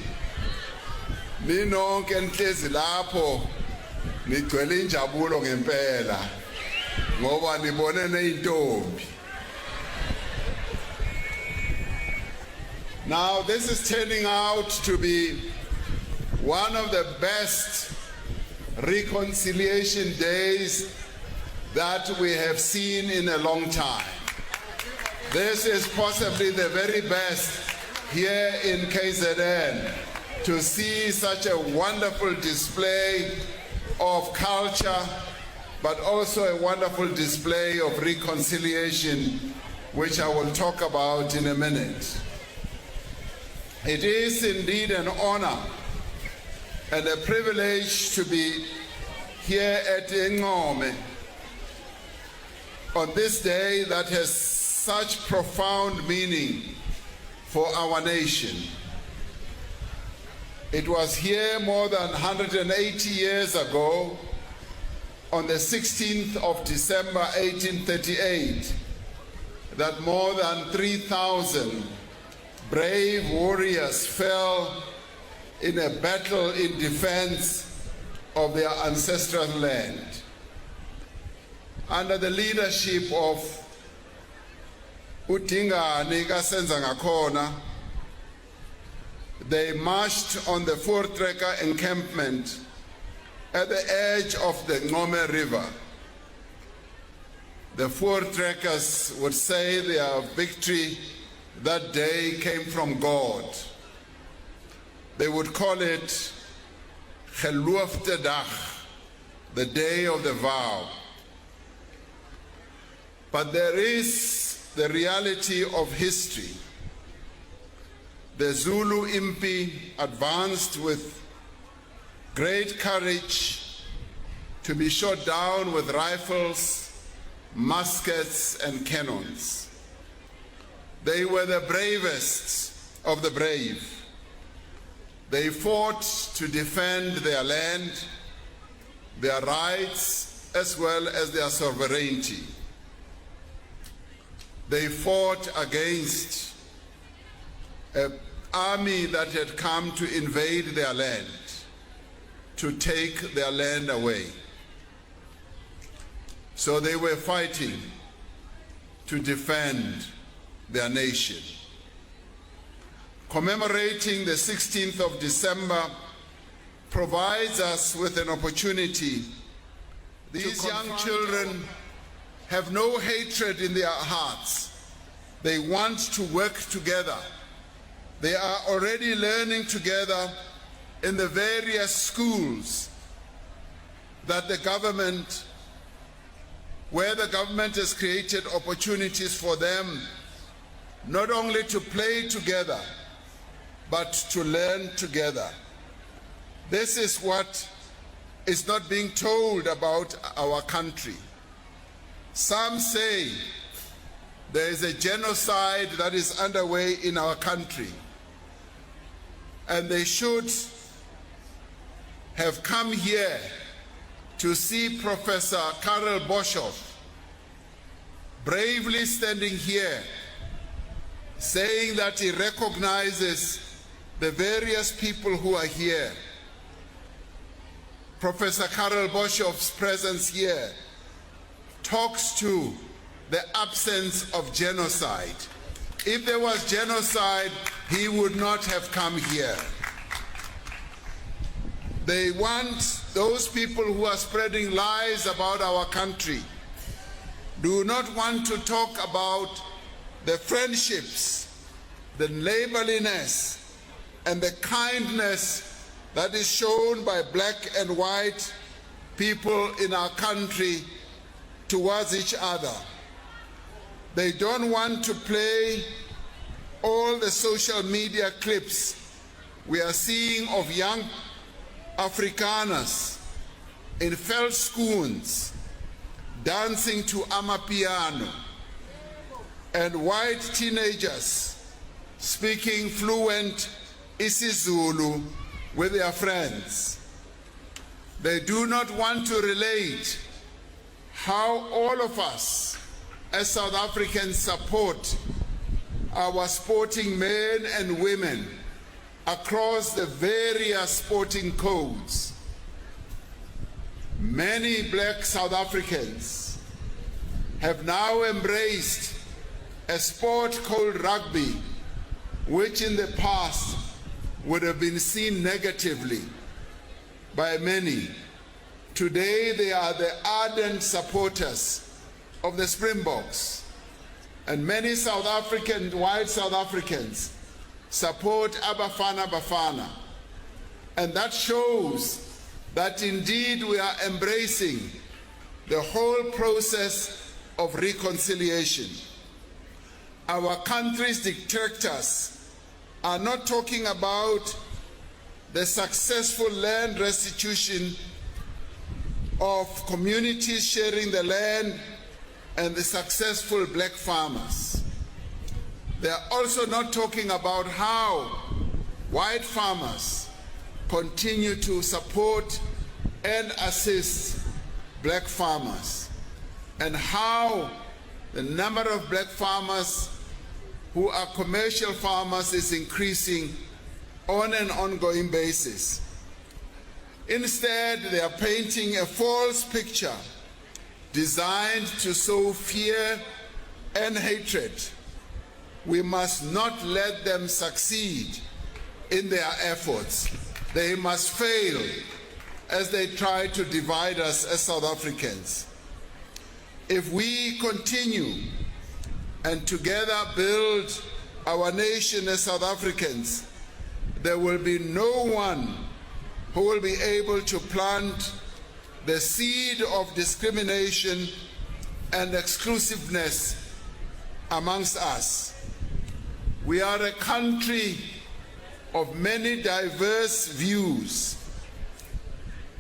ninonke nihlezi lapho nigcwele injabulo ngempela ngoba nibone nezintombi. Now this is turning out to be one of the best reconciliation days that we have seen in a long time. This is possibly the very best here in KZN to see such a wonderful display of culture, but also a wonderful display of reconciliation, which I will talk about in a minute. It is indeed an honor and a privilege to be here at Ncome on this day that has such profound meaning for our nation. It was here more than 180 years ago, on the 16th of December 1838, that more than 3,000 brave warriors fell in a battle in defense of their ancestral land. Under the leadership of uDingane kaSenzangakhona, they marched on the Voortrekker encampment at the edge of the Ncome River. The Voortrekkers would say their victory that day came from God. They would call it Geloofde Dag, the day of the vow. But there is the reality of history. The Zulu impi advanced with great courage to be shot down with rifles, muskets, and cannons. They were the bravest of the brave. They fought to defend their land, their rights, as well as their sovereignty. They fought against a army that had come to invade their land, to take their land away. So they were fighting to defend their nation. Commemorating the 16th of December provides us with an opportunity. These young children have no hatred in their hearts. They want to work together. They are already learning together in the various schools that the government, where the government has created opportunities for them not only to play together, but to learn together. This is what is not being told about our country. Some say there is a genocide that is underway in our country, and they should have come here to see Professor Karel Boshoff bravely standing here saying that he recognizes the various people who are here. Professor Karel Boshoff's presence here talks to the absence of genocide. If there was genocide, he would not have come here. They want those people who are spreading lies about our country, do not want to talk about the friendships, the neighborliness, and the kindness that is shown by black and white people in our country towards each other. They don't want to play all the social media clips we are seeing of young Afrikaners in veldskoens dancing to Amapiano and white teenagers speaking fluent isiZulu with their friends. They do not want to relate how all of us as South Africans support our sporting men and women across the various sporting codes. Many black South Africans have now embraced a sport called rugby, which in the past would have been seen negatively by many. Today, they are the ardent supporters of the Springboks. And many South African, white South Africans support Abafana Bafana. And that shows that indeed we are embracing the whole process of reconciliation. Our country's detractors are not talking about the successful land restitution of communities sharing the land and the successful black farmers. They are also not talking about how white farmers continue to support and assist black farmers and how the number of black farmers who are commercial farmers is increasing on an ongoing basis. Instead, they are painting a false picture designed to sow fear and hatred. We must not let them succeed in their efforts. They must fail as they try to divide us as South Africans. If we continue and together build our nation as South Africans, there will be no one who will be able to plant the seed of discrimination and exclusiveness amongst us. We are a country of many diverse views.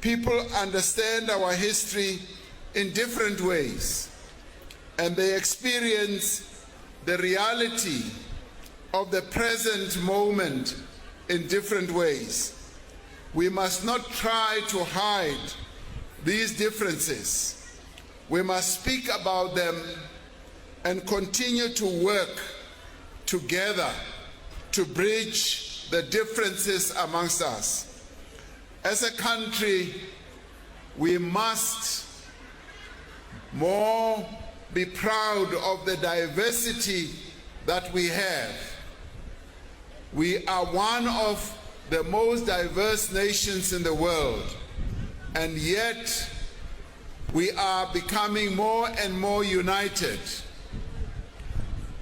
People understand our history in different ways, and they experience the reality of the present moment in different ways. We must not try to hide these differences. We must speak about them and continue to work together to bridge the differences amongst us. As a country, we must more be proud of the diversity that we have. We are one of the most diverse nations in the world, and yet we are becoming more and more united.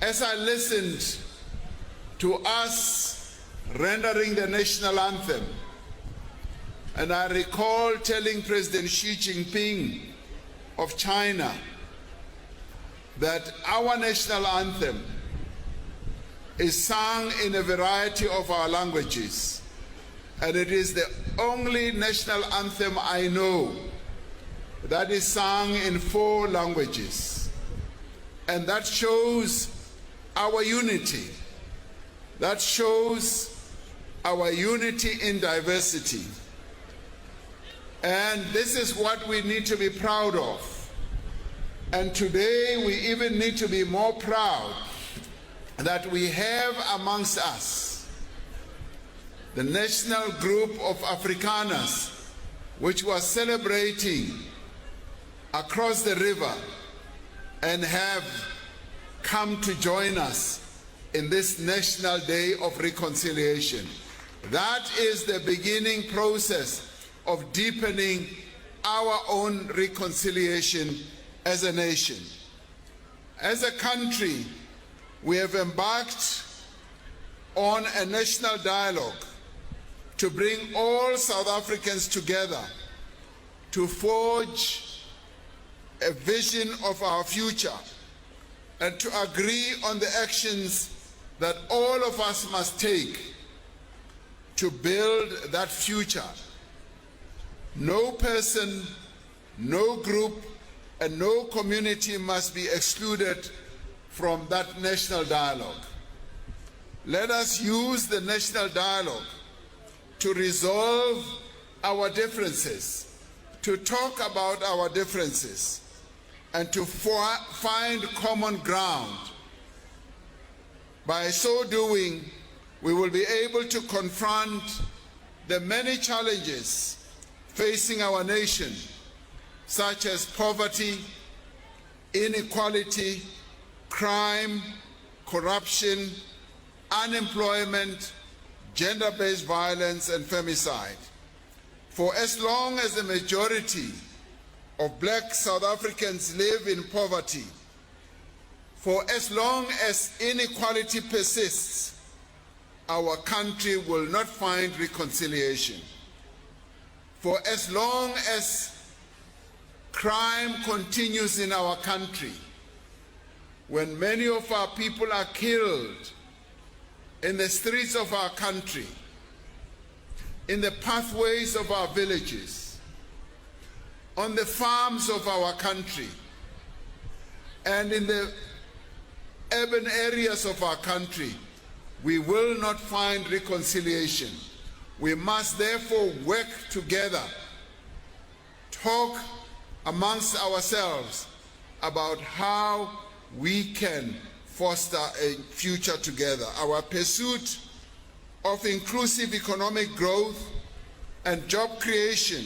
As I listened to us rendering the national anthem, and I recall telling President Xi Jinping of China that our national anthem is sung in a variety of our languages, and it is the only national anthem I know that is sung in four languages. And that shows our unity. That shows our unity in diversity. And this is what we need to be proud of. And today we even need to be more proud that we have amongst us the National Group of Afrikaners, which was celebrating across the river and have come to join us in this National Day of Reconciliation. That is the beginning process of deepening our own reconciliation as a nation. As a country, we have embarked on a national dialogue to bring all South Africans together to forge a vision of our future and to agree on the actions that all of us must take to build that future. No person, no group, and no community must be excluded from that national dialogue. Let us use the national dialogue to resolve our differences, to talk about our differences, and to find common ground. By so doing, we will be able to confront the many challenges facing our nation, such as poverty, inequality, crime, corruption, unemployment, gender-based violence and femicide. For as long as the majority of black South Africans live in poverty, for as long as inequality persists, our country will not find reconciliation. For as long as crime continues in our country, when many of our people are killed in the streets of our country, in the pathways of our villages, on the farms of our country, and in the urban areas of our country, we will not find reconciliation. We must therefore work together, talk amongst ourselves about how we can foster a future together. Our pursuit of inclusive economic growth and job creation,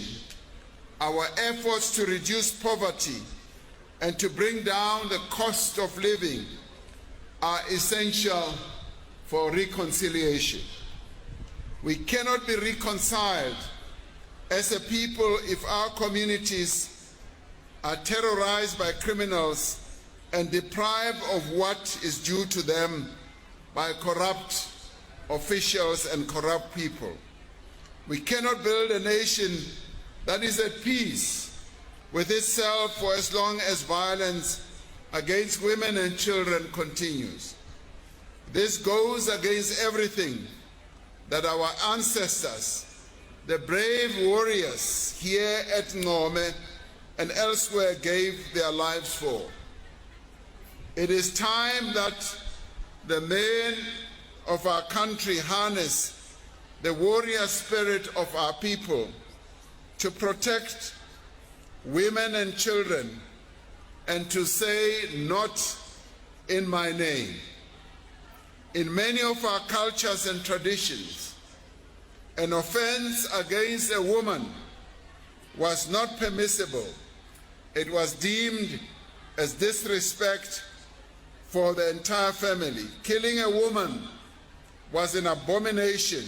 our efforts to reduce poverty and to bring down the cost of living are essential for reconciliation. We cannot be reconciled as a people if our communities are terrorized by criminals and deprived of what is due to them by corrupt officials and corrupt people. We cannot build a nation that is at peace with itself for as long as violence against women and children continues. This goes against everything that our ancestors, the brave warriors here at Ncome and elsewhere, gave their lives for. It is time that the men of our country harness the warrior spirit of our people to protect women and children and to say, not in my name. In many of our cultures and traditions, an offense against a woman was not permissible. It was deemed as disrespect for the entire family. Killing a woman was an abomination.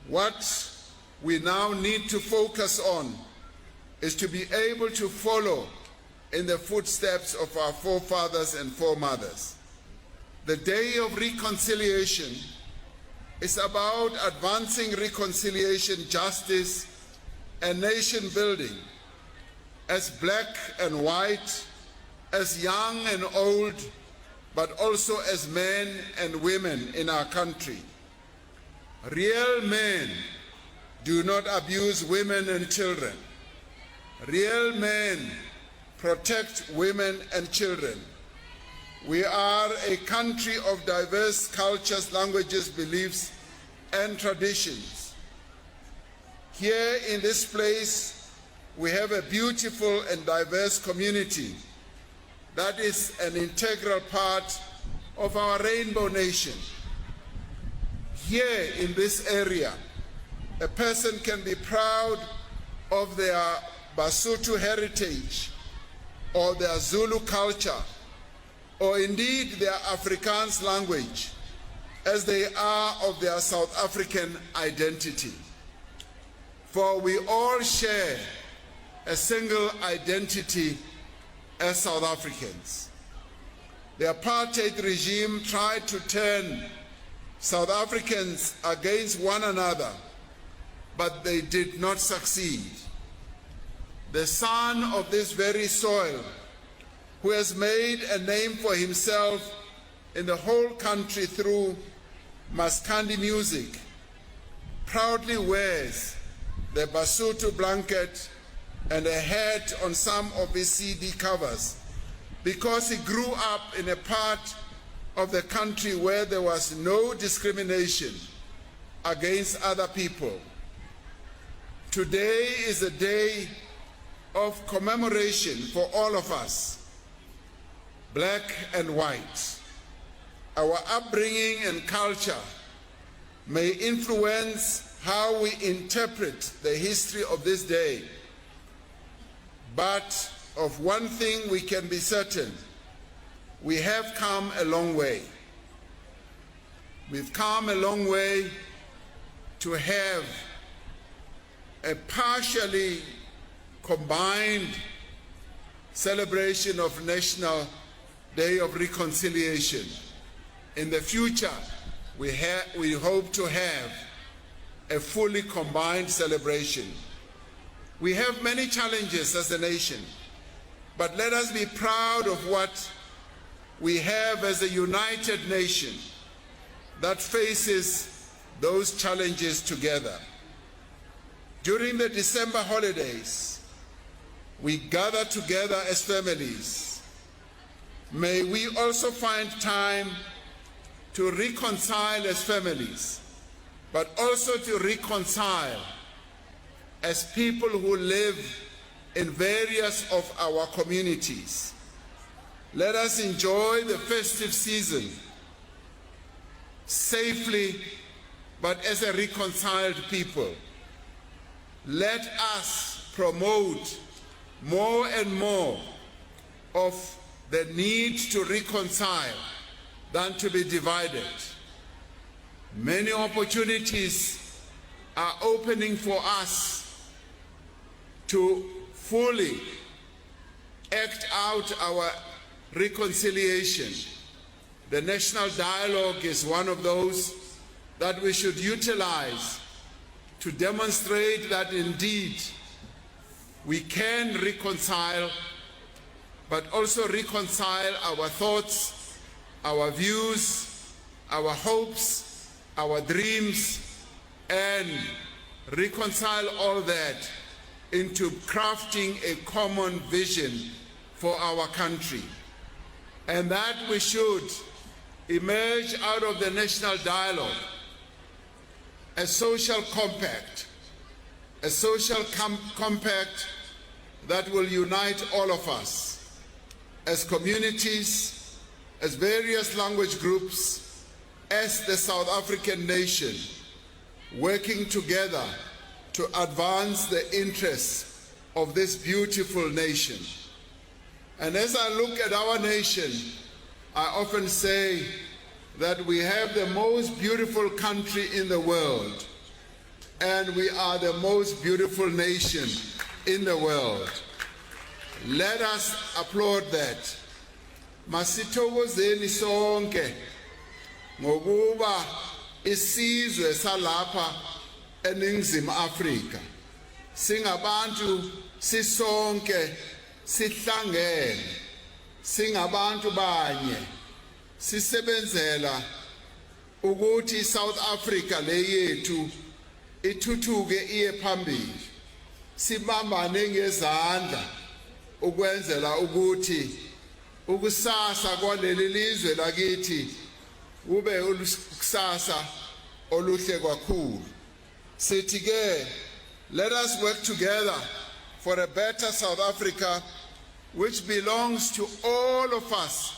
What we now need to focus on is to be able to follow in the footsteps of our forefathers and foremothers. The day of reconciliation is about advancing reconciliation, justice, and nation building as black and white, as young and old, but also as men and women in our country. Real men do not abuse women and children. Real men protect women and children. We are a country of diverse cultures, languages, beliefs, and traditions. Here in this place, we have a beautiful and diverse community that is an integral part of our rainbow nation. Here in this area, a person can be proud of their Basotho heritage or their Zulu culture or indeed their Afrikaans language as they are of their South African identity. For we all share a single identity as South Africans. The apartheid regime tried to turn South Africans against one another, but they did not succeed. The son of this very soil, who has made a name for himself in the whole country through Maskandi music, proudly wears the Basotho blanket and a hat on some of his CD covers because he grew up in a part of the country where there was no discrimination against other people. Today is a day of commemoration for all of us, black and white. Our upbringing and culture may influence how we interpret the history of this day. But of one thing we can be certain we have come a long way. We've come a long way to have a partially combined celebration of National Day of Reconciliation. In the future, we, we hope to have a fully combined celebration. We have many challenges as a nation, but let us be proud of what we have as a united nation that faces those challenges together. During the December holidays, we gather together as families. May we also find time to reconcile as families, but also to reconcile as people who live in various of our communities. Let us enjoy the festive season safely, but as a reconciled people. Let us promote more and more of the need to reconcile than to be divided. Many opportunities are opening for us to fully act out our reconciliation. The national dialogue is one of those that we should utilize to demonstrate that indeed we can reconcile, but also reconcile our thoughts, our views, our hopes, our dreams, and reconcile all that into crafting a common vision for our country. And that we should emerge out of the national dialogue a social compact, a social compact that will unite all of us. as communities, as various language groups, as the South African nation, working together to advance the interests of this beautiful nation. And as I look at our nation, I often say that we have the most beautiful country in the world, and we are the most beautiful nation in the world. Let us applaud that. Masithokozeni sonke ngokuba isizwe salapha eNingizimu Afrika singabantu sisonke sihlangene singabantu banye sisebenzela ukuthi iSouth Africa le yethu ithuthuke iye phambili sibambane ngezandla ukwenzela ukuthi ukusasa kwaleli lizwe lakithi kube ukusasa oluhle kakhulu. Sithi ke, let us work together for a better South Africa which belongs to all of us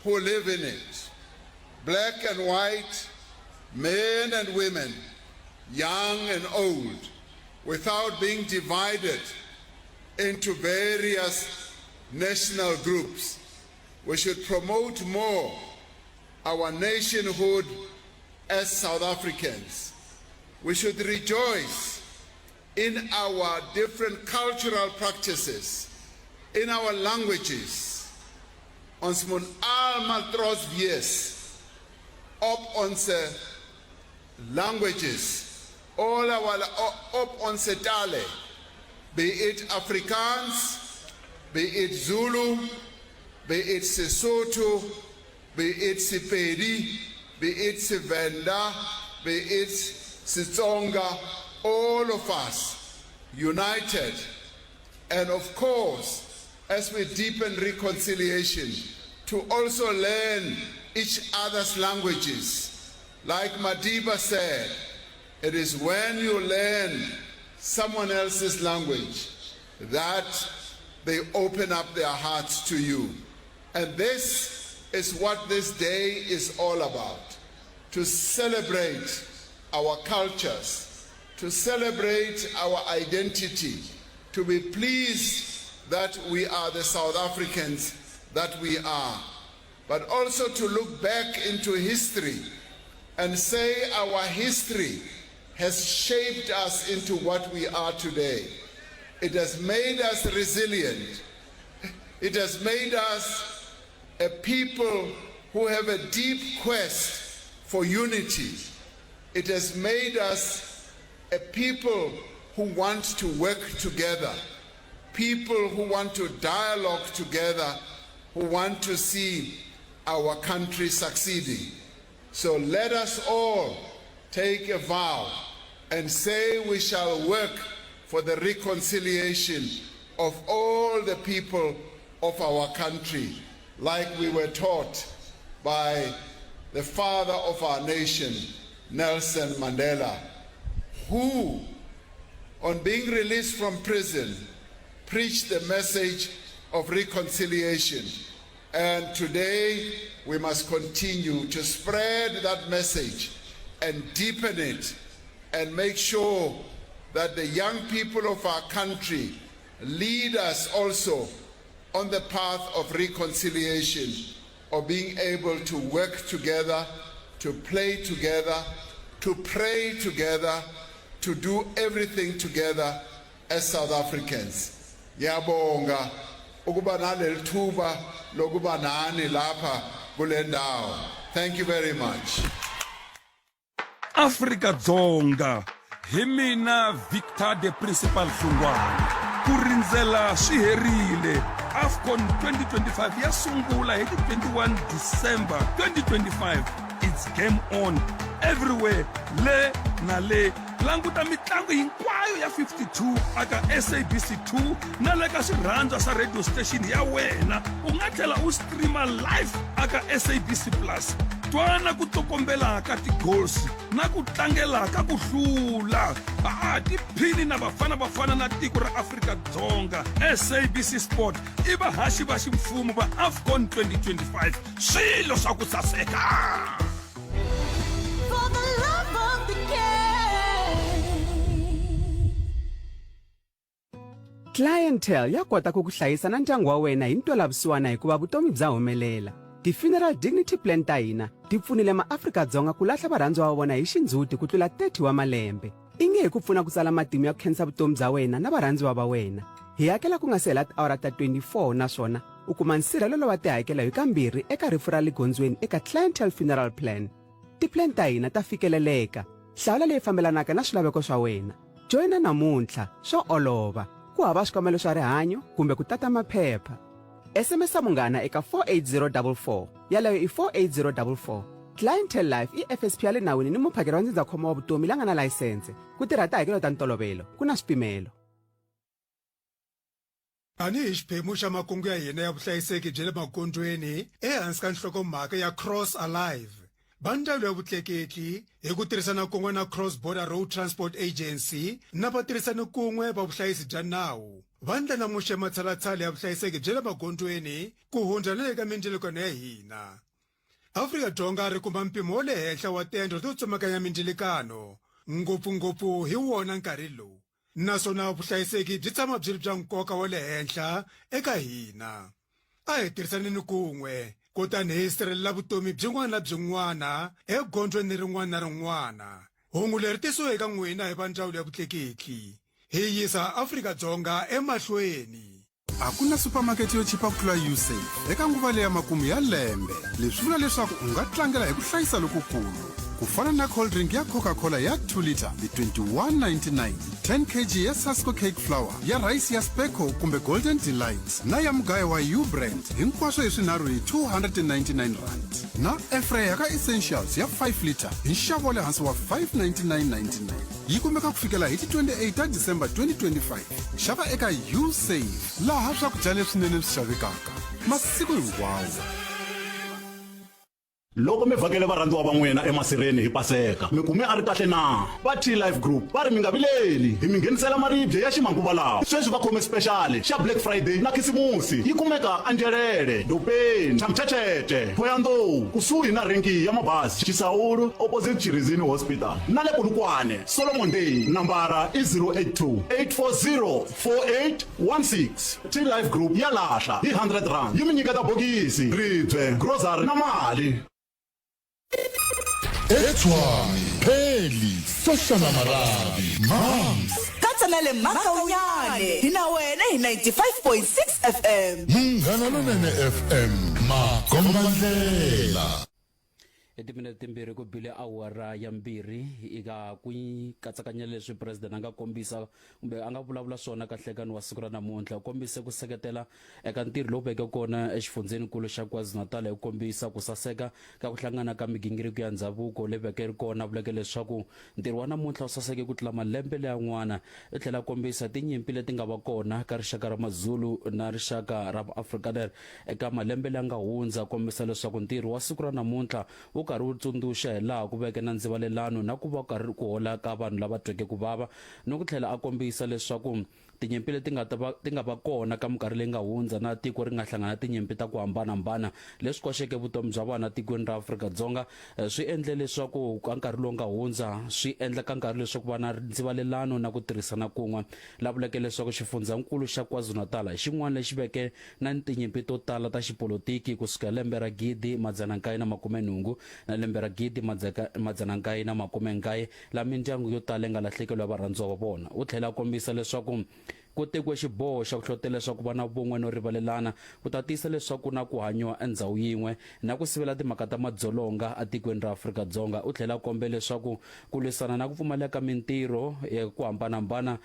who live in it, black and white, men and women, young and old, without being divided into various national groups. We should promote more our nationhood as South Africans. We should rejoice in our different cultural practices, in our languages. Ons moet almal trots wees op onze languages, all our op onze tale, be it Afrikaans, be it Zulu, be it Sesotho, be it Sepedi, be it Sevenda, be it Setsonga, all of us united. And of course, as we deepen reconciliation, to also learn each other's languages. Like Madiba said, it is when you learn someone else's language that they open up their hearts to you. And this is what this day is all about to celebrate our cultures, to celebrate our identity, to be pleased that we are the South Africans that we are, but also to look back into history and say our history has shaped us into what we are today. It has made us resilient. It has made us a people who have a deep quest for unity. It has made us a people who want to work together, people who want to dialogue together, who want to see our country succeeding. So let us all take a vow and say we shall work for the reconciliation of all the people of our country, like we were taught by the father of our nation, Nelson Mandela, who, on being released from prison, preached the message of reconciliation. And today, we must continue to spread that message and deepen it and make sure that the young people of our country lead us also on the path of reconciliation, of being able to work together, to play together, to pray together, to do everything together as South Africans. Ngiyabonga ukuba naleli thuba lokuba nani lapha kule ndawo. Thank you very much. Afrika-Dzonga hi mina Victor the Principal Hlungwane ku rindzela swi herile AFCON 2025 ya sungula hi ti 21 December 2025 it's game on everywhere le na le languta mitlangu hinkwayo ya 52 aka SABC 2 na le ka swirhandzwa swa radio station ya wena u nga tlhela u streama live aka SABC Plus twana ku tsokombela ka ti-goals na ku tlangela ka ku hlula. Ha tiphini na Bafana Bafana na tiko ra Afrika-Dzonga. SABC Sport i vahaxi va ximfumo va AFCON 2025. Swilo swa ku saseka! For the love of the game. Clientele ya kota ku ku hlayisa na ndyangu wa wena hi ntwelavusiwana hikuva vutomi bya humelela. Ti-funeral dignity plan ta hina ti pfunile maAfrika-Dzonga ku lahla varhandziwa va vona hi xindzhuti ku tlula 30 wa malembe. I nge hi ku pfuna ku tsala matimu ya ku khensa vutomi bya wena na varhandziwa va wena. Hi hakela ku nga si hela tiawara ta 24 naswona u kuma nsirhelelo wa tihakelo hi kambirhi eka rifu ra le gondzweni eka Clientele Funeral Plan. Tiplan ta hina ta fikeleleka. Hlawula leyi fambelanaka na swilaveko swa wena. Joyina namuntlha, swa olova. Ku hava swikambelo swa rihanyo kumbe ku tata maphepha. SMS munghana eka 48044. Yaleyo i 48044. Clientele Life i FSP ya le nawini ni muphakeri wa ndzindzakhombo wa vutomi la nga na layisense. Ku tirha tihakelo ta ntolovelo, ku na swipimelo. Tanihi xiphemu xa makungu ya hina ya vuhlayiseki bya le magondzweni ehansi ka nhlokomhaka ya Cross Alive, va Ndzawulo ya Vutleketli hi ku tirhisana kun'we na Cross Border Road Transport Agency na vatirhisani kun'we va vuhlayisi bya nawu va ndlandlamuxe matshalatshala ya vuhlayiseki bya le magondzweni ku hundza na le ka mindzilekano ya hina. Afrika-Dzonga ri kuma mpimo wa le henhla wa tendlo to tsemakanya mindzilikano, ngopfungopfu hi wona nkarhi lowu. Naswona vuhlayiseki byi tshama byi ri bya nkoka wa le henhla eka hina. A hi tirhisaneni kun'we kutani hi sirhelela vutomi byin'wana na byin'wana egondzweni rin'wana na rin'wana. Hungu leri tisiwe eka n'wina hi va Ndzawulo ya Vutleketli. Hi yisa Afrika-Dzonga emahlweni. A ku na supermarket yo chipa ku tlula Usave eka nguva leya makumu ya lembe. Leswi vula leswaku u nga tlangela hi ku hlayisa lokukulu. Ku fana na cold drink ya Coca-Cola ya 2 liter hi 21.99, 10 kg ya Sasko cake flour, ya rhayisi ya Spekko kumbe Golden Delight na ya mugayo wa U-Brand hinkwaswo hi swinharhu hi 299 rand. Na air fryer ya ka Essentials ya 5 liter hi nxavo wa le hansi wa 599.99. Yi kumeka ku fikela hi ti 28 ta December 2025. Xava eka Usave, laha swakudya leswinene swi xavekaka masiku hinkwawo. Loko mi vhakele varhandziwa va n'wina emasirheni hi Paseka, mi kume a ri kahle na? Va T-Life Group va ri mi nga vileli, hi mi nghenisela maribye ya ximanguva lawa. Sweswi va khome sipexali xa Black Friday na Khisimusi. Yi kumeka eNdyelele, Dopeni, Tshamuthethethe, Thohoyandou, kusuhi na rhenki ya mabazi, Xisawulu, opposite Chirizini Hospital, na le Polokwane. Solomon Day, nambara i 082 840 4816. T-Life Group ya lahla hi 100 rand yi mi nyiketa bokisi, ribye, grocery na mali. Etshwane, Pheli, Soshana Marabi, Mams. Katsa na le Makaunyane hi na wena hi 95.6 FM. Munghana Lonene FM, makombandlela. I timinete timbirhi ku bile awara ya mbirhi eka ku katsakanya leswi president a nga kombisa kumbe a nga vulavula swona ka nhlekani wa siku ra namuntlha. U kombise ku seketela eka ntirho lowu veke kona exifundzhenikulu xa KwaZulu-Natal hi ku kombisa ku saseka ka ku hlangana ka migingiriko ya ndzhavuko leyi veke ri kona. Vuleke leswaku ntirho wa namuntlha wu saseke ku tlula malembe leyan'wana. U tlhela a kombisa tinyimpi leti nga va kona ka rixaka ra Mazulu na rixaka ra Maafrikaner Eka malembe laya nga hundza, kombisa leswaku ntirho wa siku ra namuntlha wu karhi wu tsundzuxa hi laha ku veke na ndzivalelano na ku va karhi ku hola ka vanhu lava tweke ku vava, ni ku tlhela a kombisa leswaku tinyimpi leti nga ta va ti nga va kona ka minkarhi leyi nga hundza na tiko ri nga hlangana na tinyimpi ta ku hambana-hambana leswi koxeke vutomi bya vanhu etikweni ra Afrika-Dzonga swi endle leswaku ka nkarhi lowu nga hundza swi endla ka nkarhi leswaku va na ndzivalelano na ku tirhisana kun'we. La vuleke leswaku xifundzhankulu xa KwaZulu-Natal hi xin'wana lexi veke na ni tinyimpi to tala ta xipolotiki ku suka hi lembe ra 1980 na lembe ra 1999 laha mindyangu yo tala yi nga lahlekeriwa hi varhandziwa va vona. U tlhele a kombisa leswaku ku tekiwe xiboho xa ku hlohlotela leswaku ku va na vun'we no rivalelana ku ta tiyisa leswaku ku na ku hanyiwa endzhawu yin'we na ku sivela timhaka ta madzolonga etikweni ra Afrika-Dzonga. U tlhele a kombela leswaku ku lwisana na ku pfumaleka ka mintirho ya ku hambana-hambana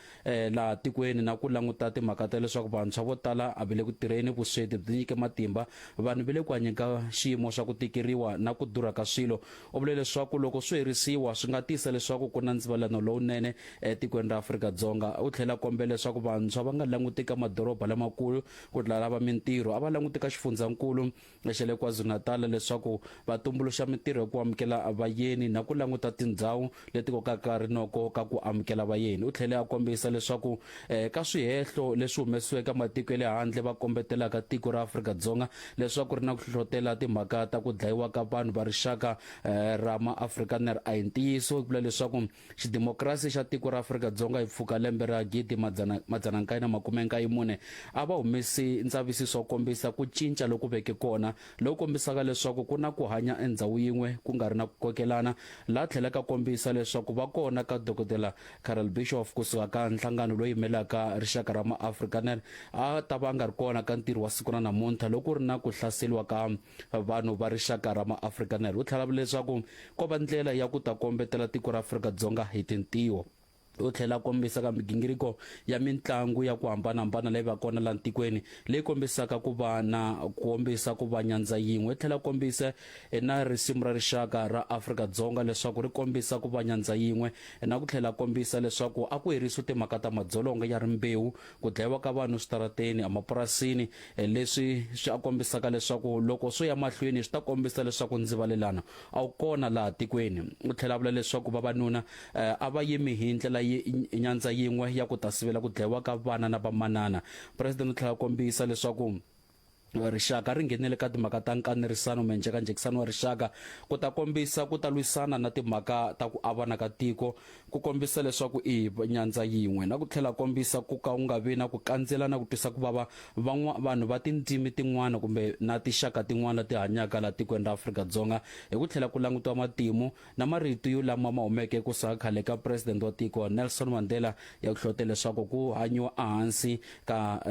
laha tikweni na ku languta timhaka ta leswaku vantshwa vo tala a va le ku tirheni, vusweti byi nyike matimba vanhu va le ku hanyeni ka xiyimo xa ku tikeriwa na ku durha ka swilo. U vule leswaku loko swo herisiwa swi nga tisa leswaku ku na ndzivalelano lowunene etikweni ra Afrika-Dzonga. U tlhele a kombela leswaku vantshwa vantshwa va nga languti ka madoroba lamakulu ku lava mintirho, a va languti ka xifundzankulu xa le KwaZulu-Natal leswaku va tumbuluxa mintirho ya ku amukela vayeni na ku languta tindhawu leti kokaka rinoko ka ku amukela vayeni. U tlhele a kombisa leswaku ka swihehlo leswi humesiweke ka matiko ya le handle va kombetelaka tiko ra Afrika-Dzonga leswaku ri na ku hlohlotela timhaka ta ku dlayiwa ka vanhu va rixaka ra maAfrikaner a hi ntiyiso, ku vula leswaku Xidimokirasi xa tiko ra Afrika-Dzonga hi pfuka lembe ra 1994 a va humesi ndzavisiso wo kombisa ku cinca loku veke kona loku kombisaka leswaku ku na ku hanya endzhawu yin'we ku nga ri na ku kokelana, laha tlhelaka a kombisa leswaku va kona ka Dokodela Carel Bischoff kusuka ka nhlangano lowu yimelaka rixaka ra maAfrikaner a ta va a nga ri kona ka ntirho wa siku ra namuntlha loko ku ri na ku hlaseriwa ka vanhu va rixaka ra maAfrikaner. U tlhela a vula leswaku ko va ndlela ya ku ta kombetela tiko ra Afrika-Dzonga hi tintiho. U tlhela a kombisa ka migingiriko ya mintlangu ya ku hambana-hambana leyi va kona laha tikweni leyi kombisaka ku va na kombisa ku va nyandza yin'we. U tlhela a kombise na risimu ra rixaka ra Afrika-Dzonga leswaku ri kombisa ku va nyandza yin'we na ku tlhela a kombisa leswaku a ku herisiwi timhaka ta madzolonga ya rimbewu, ku dlayiwa ka vanhu eswitarateni, emapurasini, leswi swi a kombisaka leswaku loko swo ya mahlweni swi ta kombisa leswaku ndzivalelano a wu kona laha tikweni. U tlhela a vula leswaku vavanuna a va yimi hi ndlela nyandza yin'we ya ku ta sivela ku dlayiwa ka vana na vamanana. President u tlhela a kombisa leswaku rixaka ri nghenele ka timhaka ta nkanerisano kumbe njhekanjhekisano wa rixaka ku ta kombisa ku ta lwisana na timhaka ta ku avana ka tiko ku kombisa leswaku i nyandza yin'we na ku tlhela kombisa ku ka u nga vi na ku kandzela na ku twisa ku vava van'wa vanhu va tindzimi tin'wana kumbe na tinxaka tin'wana leti hanyaka laha tikweni ra Afrika-Dzonga hi ku tlhela ku langutiwa matimu na marito yo lama ma humeke ku suka khale ka president wa tiko Nelson Mandela ya ku hlohletela leswaku ku hanyiwa ehansi ka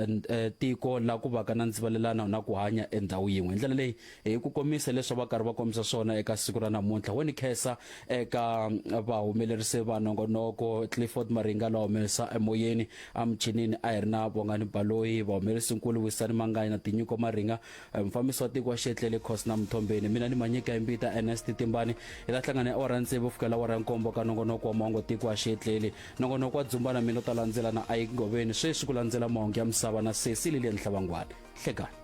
tiko la ku vaka na ndzivalelano na ku hanya endhawu yin'we. Hi ndlela leyi hi ku komisa leswi va karhi va kombisa swona eka siku ra namuntlha. Wo ni khensa eka vahumelerisi va nongonoko Clifford Maringa lowa humelerisa emoyeni emuchinini a hi ri na Bongani Baloyi, vahumelerisinkulu Wisani Manganyi na Tinyiko Maringa, Mufambisi wa tiko wa Xietlele Cosna Mthombeni. Mina ni Manyika Mbita Ernest Timbani. Hi ta hlangana hi awara ya tsevu fikela awara ya nkombo ka nongonoko wa mahungu tiko wa Xietlele. Nongonoko wa Dzumba na mina u ta landzela na Ike Ngoveni. Sweswi ku landzela mahungu ya misava na Sesi Lilian Hlavangwane. Hlekani.